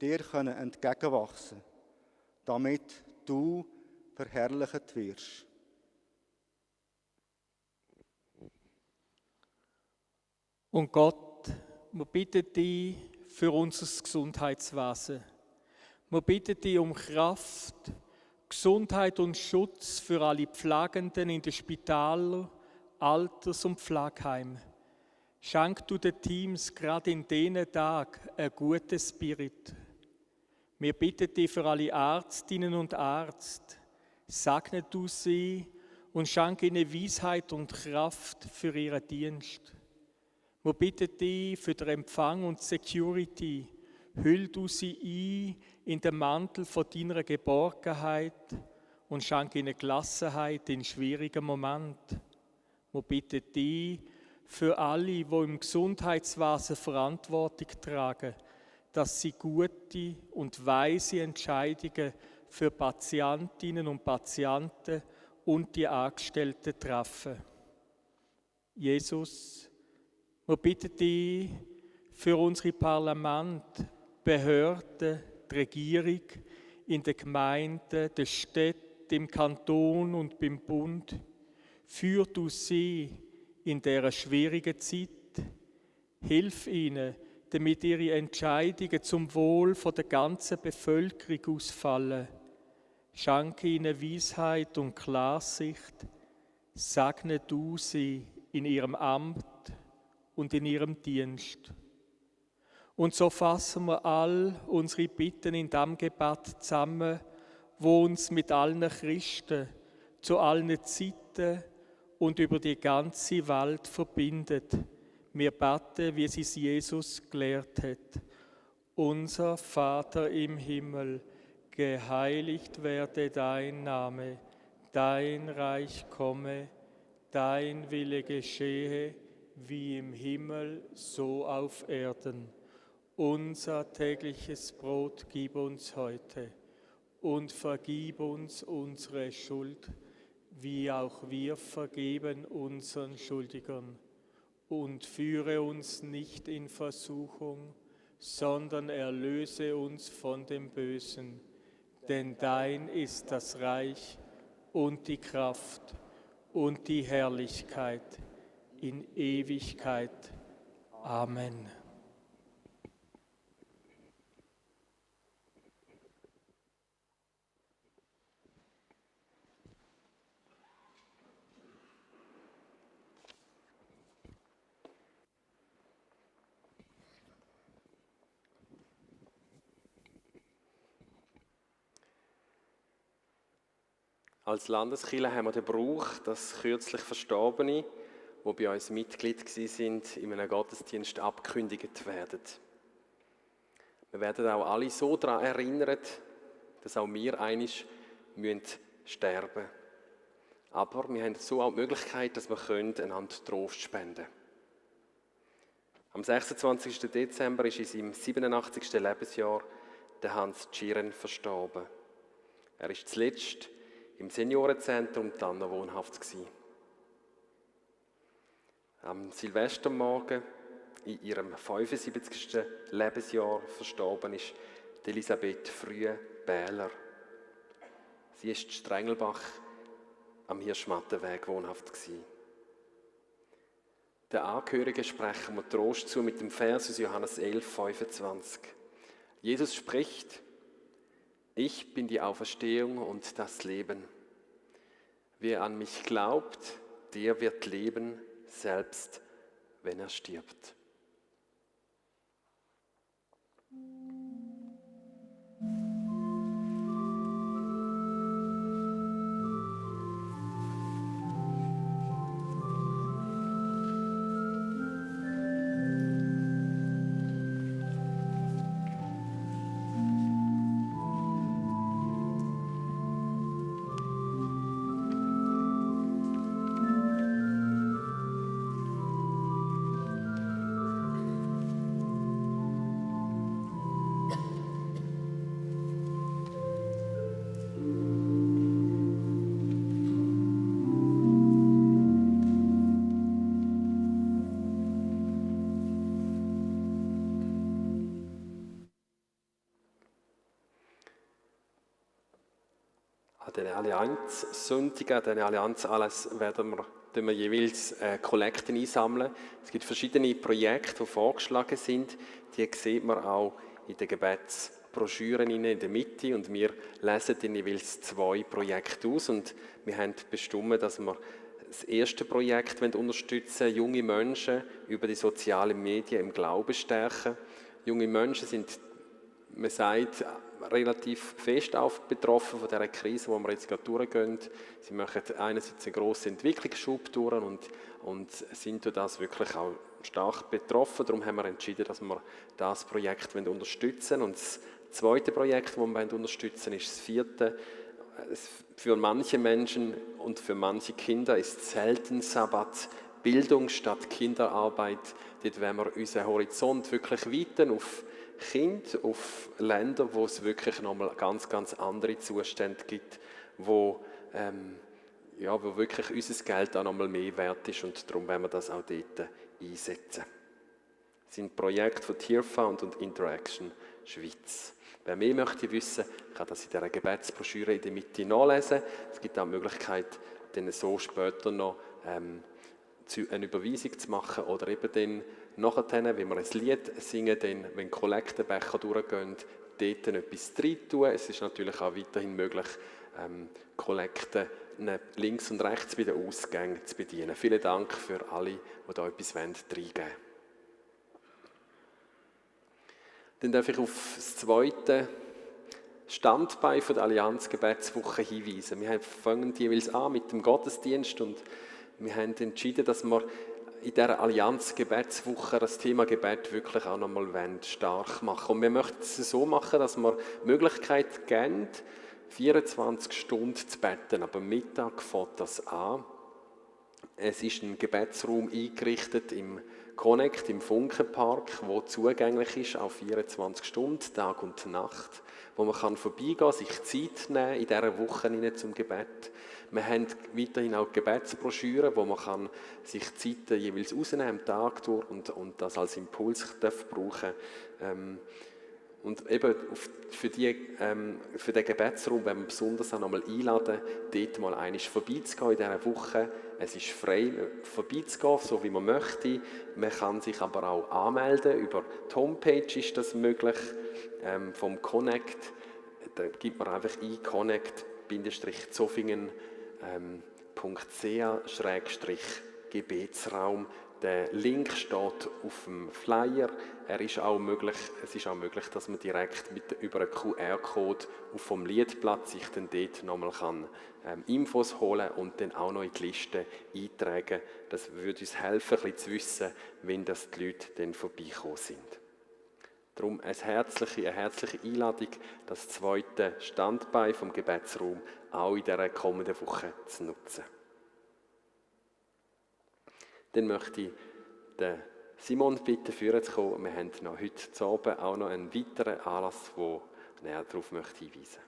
dir entgegenwachsen können, damit du verherrlicht wirst. Und Gott, wir bitten dich für unser Gesundheitswesen. Wir bitten dich um Kraft, Gesundheit und Schutz für alle Pflegenden in den Spitälern, Alters- und Pflegeheimen. Schenk du den Teams gerade in diesen Tagen einen guten Spirit. Wir bitten dich für alle Ärztinnen und Ärzte. Segne du sie und schenk ihnen Weisheit und Kraft für ihren Dienst. Wir bitten dich für den Empfang und Security. Hüll du sie ein in den Mantel von deiner Geborgenheit und schenk ihnen Gelassenheit in schwierigen Momenten. Wir bitten dich für alle, die im Gesundheitswesen Verantwortung tragen, dass sie gute und weise Entscheidungen für Patientinnen und Patienten und die Angestellten treffen. Jesus, wir bitten dich für unsere Parlamente, Behörden, die Regierung, in den Gemeinden, den Städten, im Kanton und beim Bund. Führ du sie in dieser schwierigen Zeit, Hilf ihnen, damit ihre Entscheidungen zum Wohl der ganzen Bevölkerung ausfallen. Schenke ihnen Weisheit und Klarsicht. Segne du sie in ihrem Amt und in ihrem Dienst. Und so fassen wir all unsere Bitten in dem Gebet zusammen, wo uns mit allen Christen zu allen Zeiten und über die ganze Welt verbindet. Wir beten, wie es Jesus gelehrt hat. Unser Vater im Himmel, geheiligt werde dein Name, dein Reich komme, dein Wille geschehe, wie im Himmel, so auf Erden. Unser tägliches Brot gib uns heute und vergib uns unsere Schuld, wie auch wir vergeben unseren Schuldigern. Und führe uns nicht in Versuchung, sondern erlöse uns von dem Bösen. Denn dein ist das Reich und die Kraft und die Herrlichkeit in Ewigkeit. Amen. Als Landeskirche haben wir den Brauch, dass kürzlich Verstorbene, die bei uns Mitglied waren, in einem Gottesdienst abgekündigt werden. Wir werden auch alle so daran erinnert, dass auch wir einmal sterben müssen. Aber wir haben so auch die Möglichkeit, dass wir einander Trost spenden können. Am 26. Dezember ist in seinem 87. Lebensjahr der Hans Tschiren verstorben. Er ist zuletzt im Seniorenzentrum Tanner wohnhaft gewesen. Am Silvestermorgen in ihrem 75. Lebensjahr verstorben ist Elisabeth Frühe-Bähler. Sie ist in Strengelbach am Hirschmattenweg wohnhaft gewesen. Den Angehörigen sprechen wir Trost zu mit dem Vers aus Johannes 11, 25. Jesus spricht: Ich bin die Auferstehung und das Leben. Wer an mich glaubt, der wird leben, selbst wenn er stirbt. An den Allianz-Sonntagen, an den Allianz-Anläss werden wir jeweils Kollekten einsammeln. Es gibt verschiedene Projekte, die vorgeschlagen sind. Die sieht man auch in den Gebetsbroschüren in der Mitte. Und wir lesen dann jeweils 2 Projekte aus. Und wir haben bestimmt, dass wir das erste Projekt unterstützen wollen, junge Menschen über die sozialen Medien im Glauben stärken. Junge Menschen sind, man sagt, relativ fest betroffen von dieser Krise, die wir jetzt gerade durchgehen. Sie machen einerseits einen grossen Entwicklungsschub durch und sind durch das wirklich auch stark betroffen. Darum haben wir entschieden, dass wir das Projekt unterstützen wollen. Und das zweite Projekt, das wir unterstützen wollen, ist das 4. Für manche Menschen und für manche Kinder ist Zeltensabbat Bildung statt Kinderarbeit. Dort wollen wir unseren Horizont wirklich weiten auf Kinder, auf Länder, wo es wirklich nochmal ganz, ganz andere Zustände gibt, wo wirklich unser Geld auch nochmal mehr wert ist und darum wollen wir das auch dort einsetzen. Das sind Projekte von Tierfound und Interaction Schweiz. Wer mehr möchte wissen, kann das in dieser Gebetsbroschüre in der Mitte nachlesen. Es gibt auch die Möglichkeit, dann so später noch eine Überweisung zu machen oder eben dann nachher, wenn wir ein Lied singen, dann, wenn die Kollektenbecher durchgehen, dort etwas rein tun. Es ist natürlich auch weiterhin möglich, Kollekten links und rechts bei den Ausgängen zu bedienen. Vielen Dank für alle, die da etwas reingeben wollen. Dann darf ich auf das zweite Standbein der Allianz-Gebetswoche hinweisen. Wir fangen jeweils an mit dem Gottesdienst und wir haben entschieden, dass wir in dieser Allianz-Gebetswoche das Thema Gebet wirklich auch nochmal stark machen. Und wir möchten es so machen, dass wir die Möglichkeit geben, 24 Stunden zu beten. Aber am Mittag fängt das an. Es ist ein Gebetsraum eingerichtet im Connect, im Funkenpark, wo zugänglich ist, auch 24 Stunden, Tag und Nacht, wo man kann vorbeigehen, sich Zeit nehmen in dieser Woche zum Gebet. Wir haben weiterhin auch Gebetsbroschüren, wo man kann sich Zeiten jeweils rausnehmen am Tag durch und das als Impuls brauchen. Und eben für den Gebetsraum werden wir besonders auch nochmal einladen, dort mal einmal vorbeizugehen in dieser Woche. Es ist frei, vorbeizugehen, so wie man möchte. Man kann sich aber auch anmelden. Über die Homepage ist das möglich, vom Connect. Da gibt man einfach ein connect-zofingen.ch/Gebetsraum. Der Link steht auf dem Flyer. Es ist auch möglich, dass man direkt über einen QR-Code vom Liedplatz sich dann dort nochmal Infos holen und dann auch noch in die Liste eintragen. Das würde uns helfen, ein bisschen zu wissen, wenn das die Leute dann vorbeigekommen sind. Darum eine herzliche Einladung, das zweite Standbein vom Gebetsraum auch in dieser kommenden Woche zu nutzen. Dann möchte ich den Simon bitten, führen zu kommen. Wir haben noch heute Abend auch noch einen weiteren Anlass, wo er darauf möchte hinweisen.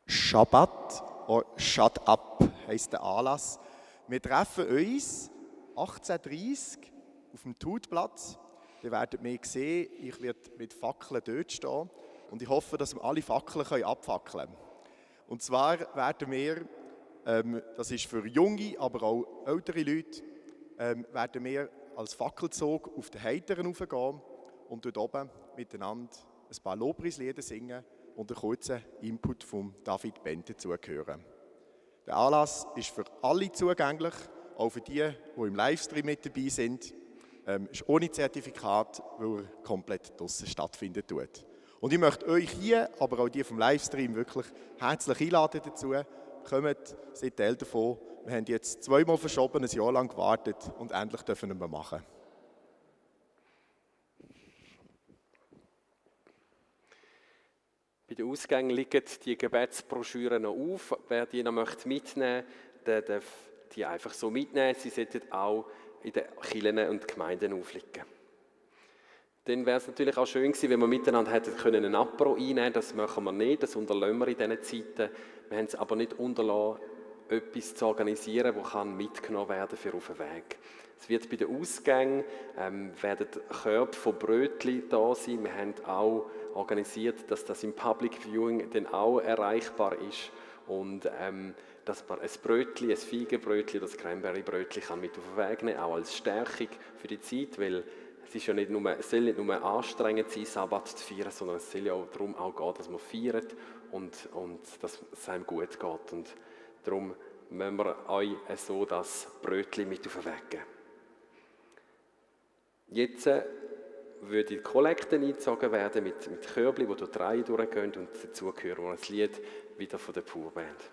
Schabbat oder Shut Up heisst der Anlass. Wir treffen uns 18:30 Uhr auf dem Tutplatz. Ihr werdet mich sehen, ich werde mit Fackeln dort stehen und ich hoffe, dass wir alle Fackeln abfackeln können. Und zwar werden wir, das ist für junge, aber auch ältere Leute, werden wir als Fackelzug auf den Heiteren raufgehen und dort oben miteinander ein paar Lobpreislieder singen und einen kurzen Input von David Bente zugehören. Der Anlass ist für alle zugänglich, auch für die im Livestream mit dabei sind. Ist ohne Zertifikat, weil er komplett draussen stattfindet. Und ich möchte euch hier, aber auch die vom Livestream, wirklich herzlich einladen dazu. Kommt, seid Teil davon. Wir haben jetzt 2-mal verschoben, ein Jahr lang gewartet und endlich dürfen wir machen. Bei den Ausgängen liegen die Gebetsbroschüren noch auf. Wer die noch mitnehmen möchte, der darf die einfach so mitnehmen. Sie sollten auch in den Kirchen und Gemeinden aufliegen. Dann wäre es natürlich auch schön gewesen, wenn wir miteinander hätten können einen Apero einnehmen. Das machen wir nicht, das unterlassen wir in diesen Zeiten. Wir haben es aber nicht unterlassen, etwas zu organisieren, das mitgenommen werden für auf den Weg. Es wird bei den Ausgängen werden Körbe von Brötchen da sein. Wir haben auch organisiert, dass das im Public Viewing dann auch erreichbar ist und dass man ein Brötchen, ein Feigenbrötchen, das Cranberry-Brötchen mit auf den Weg nehmen kann, auch als Stärkung für die Zeit, weil es ist ja es soll nicht nur anstrengend sein, Sabbat zu feiern, sondern es soll ja auch darum gehen, dass man feiert und dass es einem gut geht. Und darum müssen wir euch so das Brötchen mit auf den Weg geben. Jetzt würde die Kollekte eingezogen werden mit Körbchen, die durch die Reihe durchgehen und dazu gehören wir ein Lied wieder von der Purband.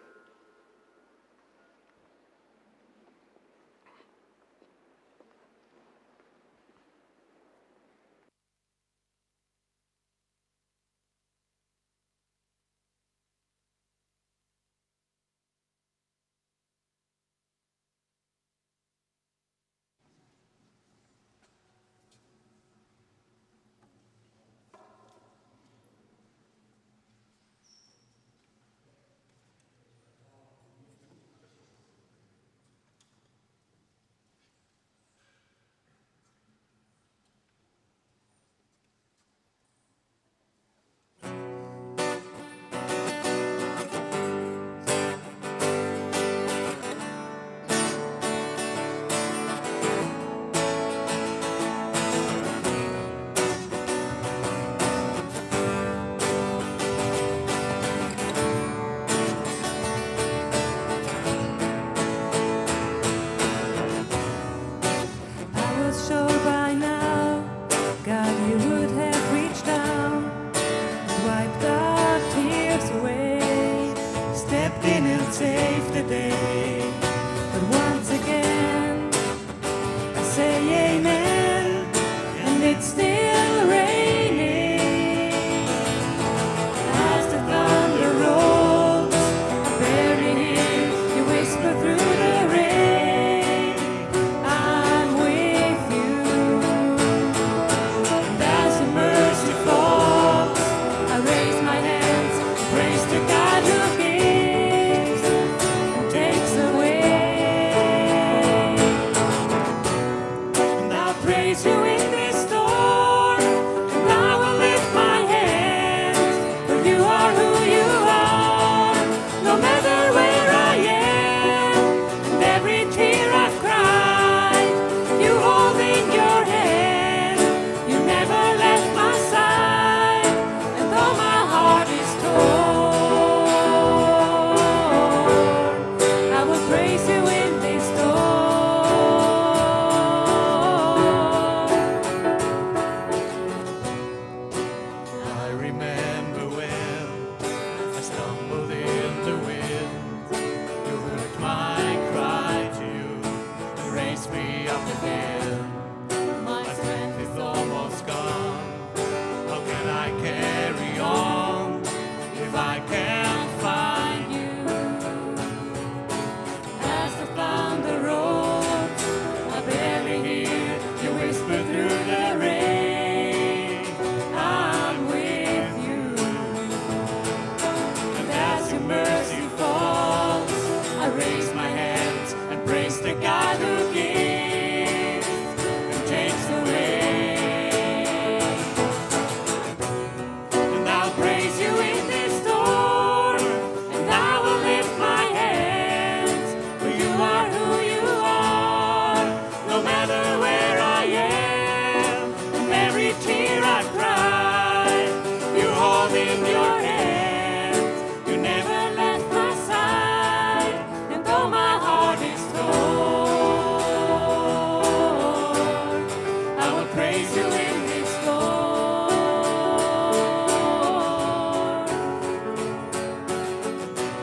save the day. But once again, I say amen, and it's still raining. As the thunder rolls, I barely hear you whisper through the rain. I'm with you. And as the mercy falls, I raise my hands, praise the God who gives and takes away. And I'll praise you in this storm, and I will lift my hands, for you are who you are, no matter where I am. And every tear I've cried, you hold in your hand. You never left my side, and though my heart is torn, I will praise you in this storm. I remember when I stumbled in the wind. You heard my cry to you and raised me up again. My strength is almost gone. How can I carry on if I can't find you? As the thunder rolls, I barely hear you whisper through the rain. I'm with you. And as your mercy falls, I raise my hands and praise the God who gives and takes away. And I'll praise you in this storm, and I will lift my hands, for you are who you are, no matter where I am. And every tear I cry, you hold in your hands. You never left my side, and though my heart is torn, I will praise you in this storm.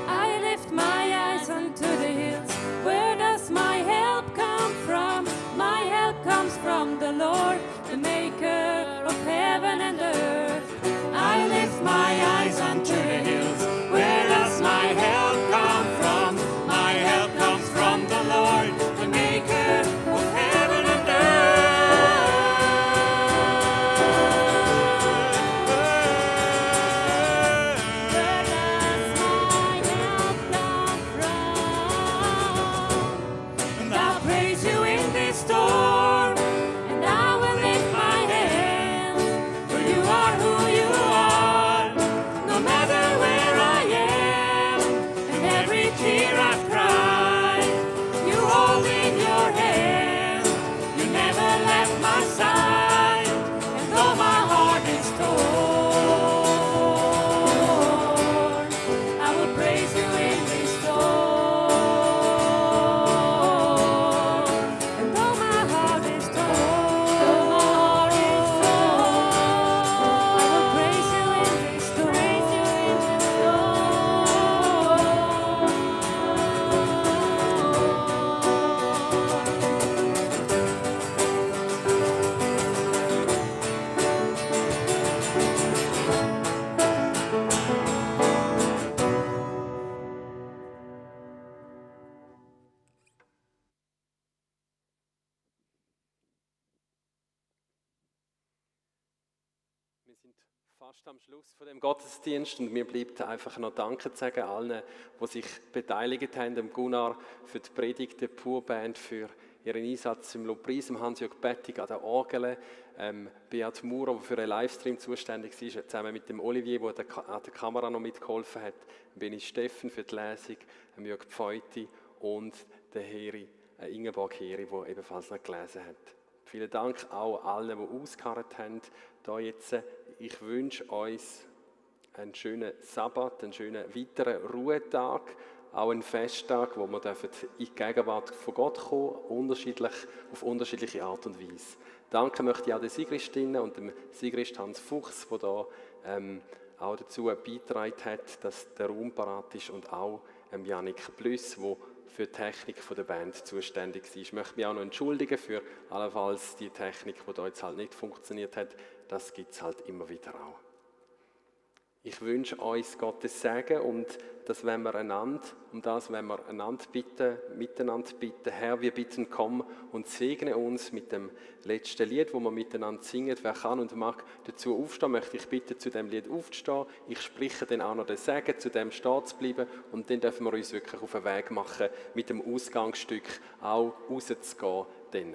I lift my eyes unto the hills. Where does my help come from? My help comes from the Lord, the maker of heaven and earth. I lift my eyes unto the hills. Where does my help come from? My help comes from the Lord, the maker of heaven and earth. Where does my help come from? And I'll praise you in this storm, and I will lift my hands, for you are who you are, no matter where I am. And every tear I've cried, you hold in your hand. You never left my side, and though my heart is torn, I will praise you in this storm. And though my heart is torn, I will praise you in this storm. Wir sind fast am Schluss von dem Gottesdienst und mir bleibt einfach noch Danke zu sagen allen, die sich beteiligt haben, dem Gunnar für die Predigt, der Purband für ihren Einsatz im Lobpreis, dem Hans-Jörg Bettig an der Orgel, Beat Maurer, der für einen Livestream zuständig ist, zusammen mit dem Olivier, der an der Kamera noch mitgeholfen hat, Benny Steffen für die Lesung, Jörg Pfeuti und der Heri, Ingeborg Heri, der ebenfalls noch gelesen hat. Vielen Dank auch allen, die ausgeharrt haben. Da jetzt, ich wünsche euch einen schönen Sabbat, einen schönen weiteren Ruhetag, auch einen Festtag, wo wir in die Gegenwart von Gott kommen, auf unterschiedliche Art und Weise. Danke möchte ich auch der Sigristinnen und dem Sigrist Hans Fuchs, der da auch dazu beigetragen hat, dass der Raum parat ist und auch Jannik Plüss, der für die Technik der Band zuständig war. Ich möchte mich auch noch entschuldigen für allenfalls die Technik, die da jetzt halt nicht funktioniert hat. Das gibt es halt immer wieder auch. Ich wünsche uns Gottes Segen und das wollen wir einander, miteinander bitten. Herr, wir bitten, komm und segne uns mit dem letzten Lied, wo wir miteinander singen. Wer kann und mag dazu aufstehen, möchte ich bitten, zu dem Lied aufzustehen. Ich spreche dann auch noch den Segen, zu dem stehen zu bleiben und dann dürfen wir uns wirklich auf den Weg machen, mit dem Ausgangsstück auch rauszugehen. Dann.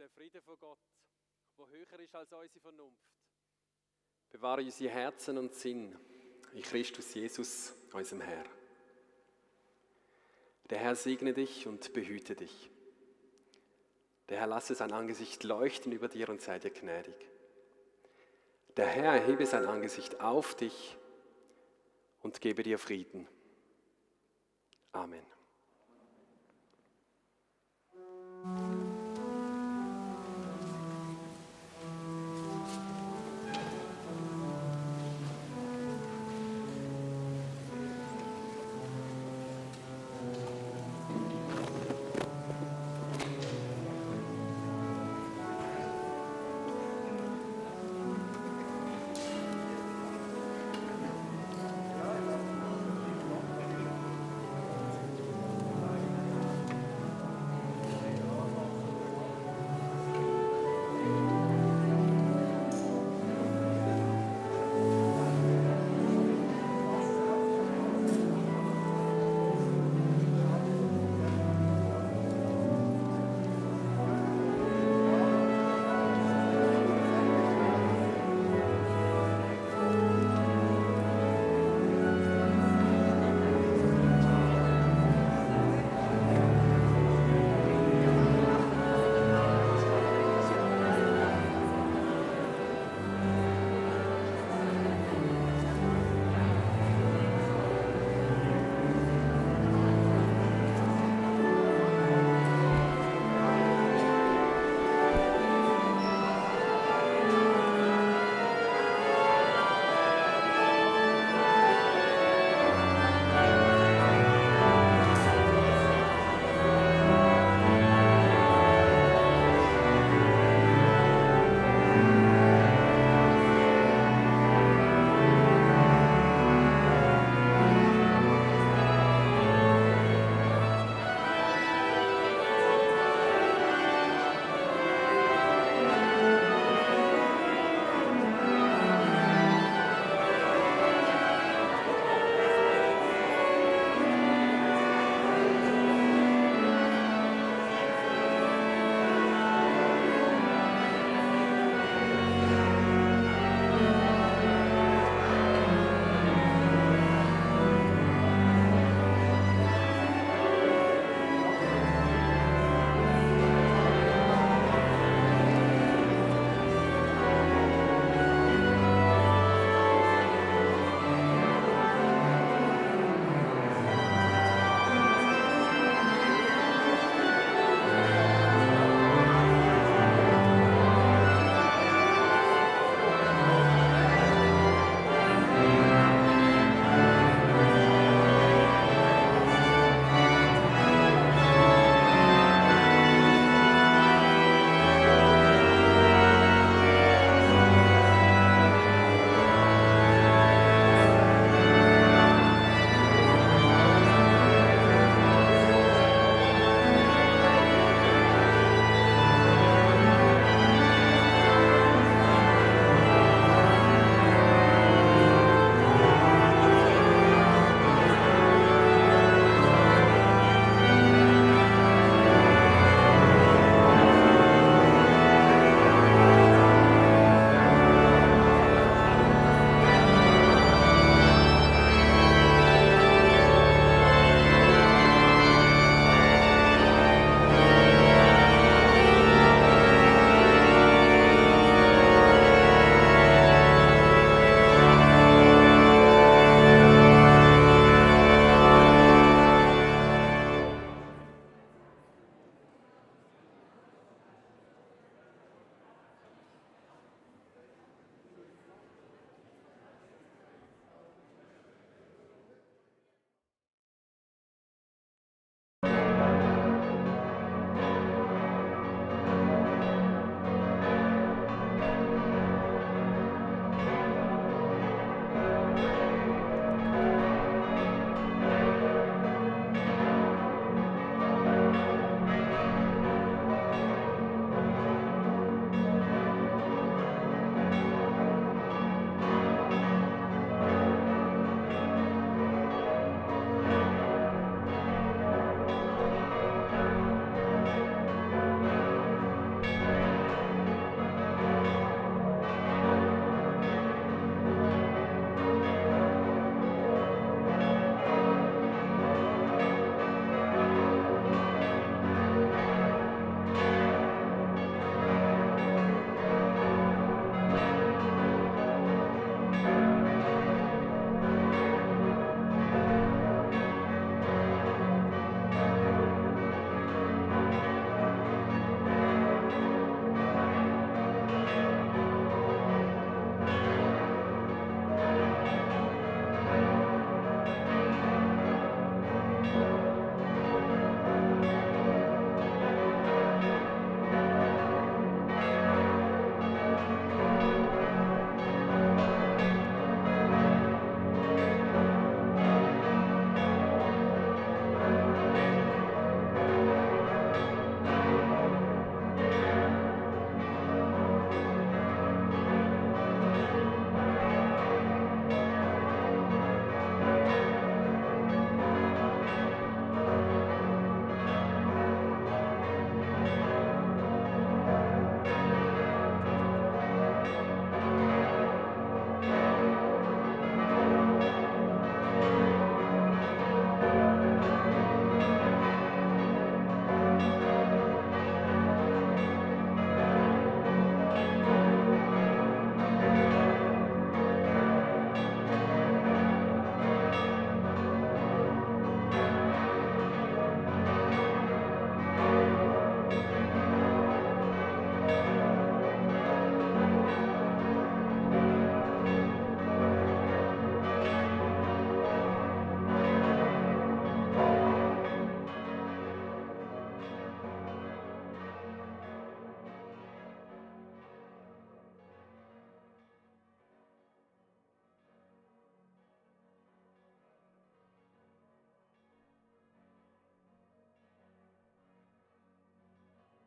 Der Friede von Gott, der höher ist als unsere Vernunft, bewahre unsere Herzen und Sinn in Christus Jesus, unserem Herr. Der Herr segne dich und behüte dich. Der Herr lasse sein Angesicht leuchten über dir und sei dir gnädig. Der Herr erhebe sein Angesicht auf dich und gebe dir Frieden. Amen.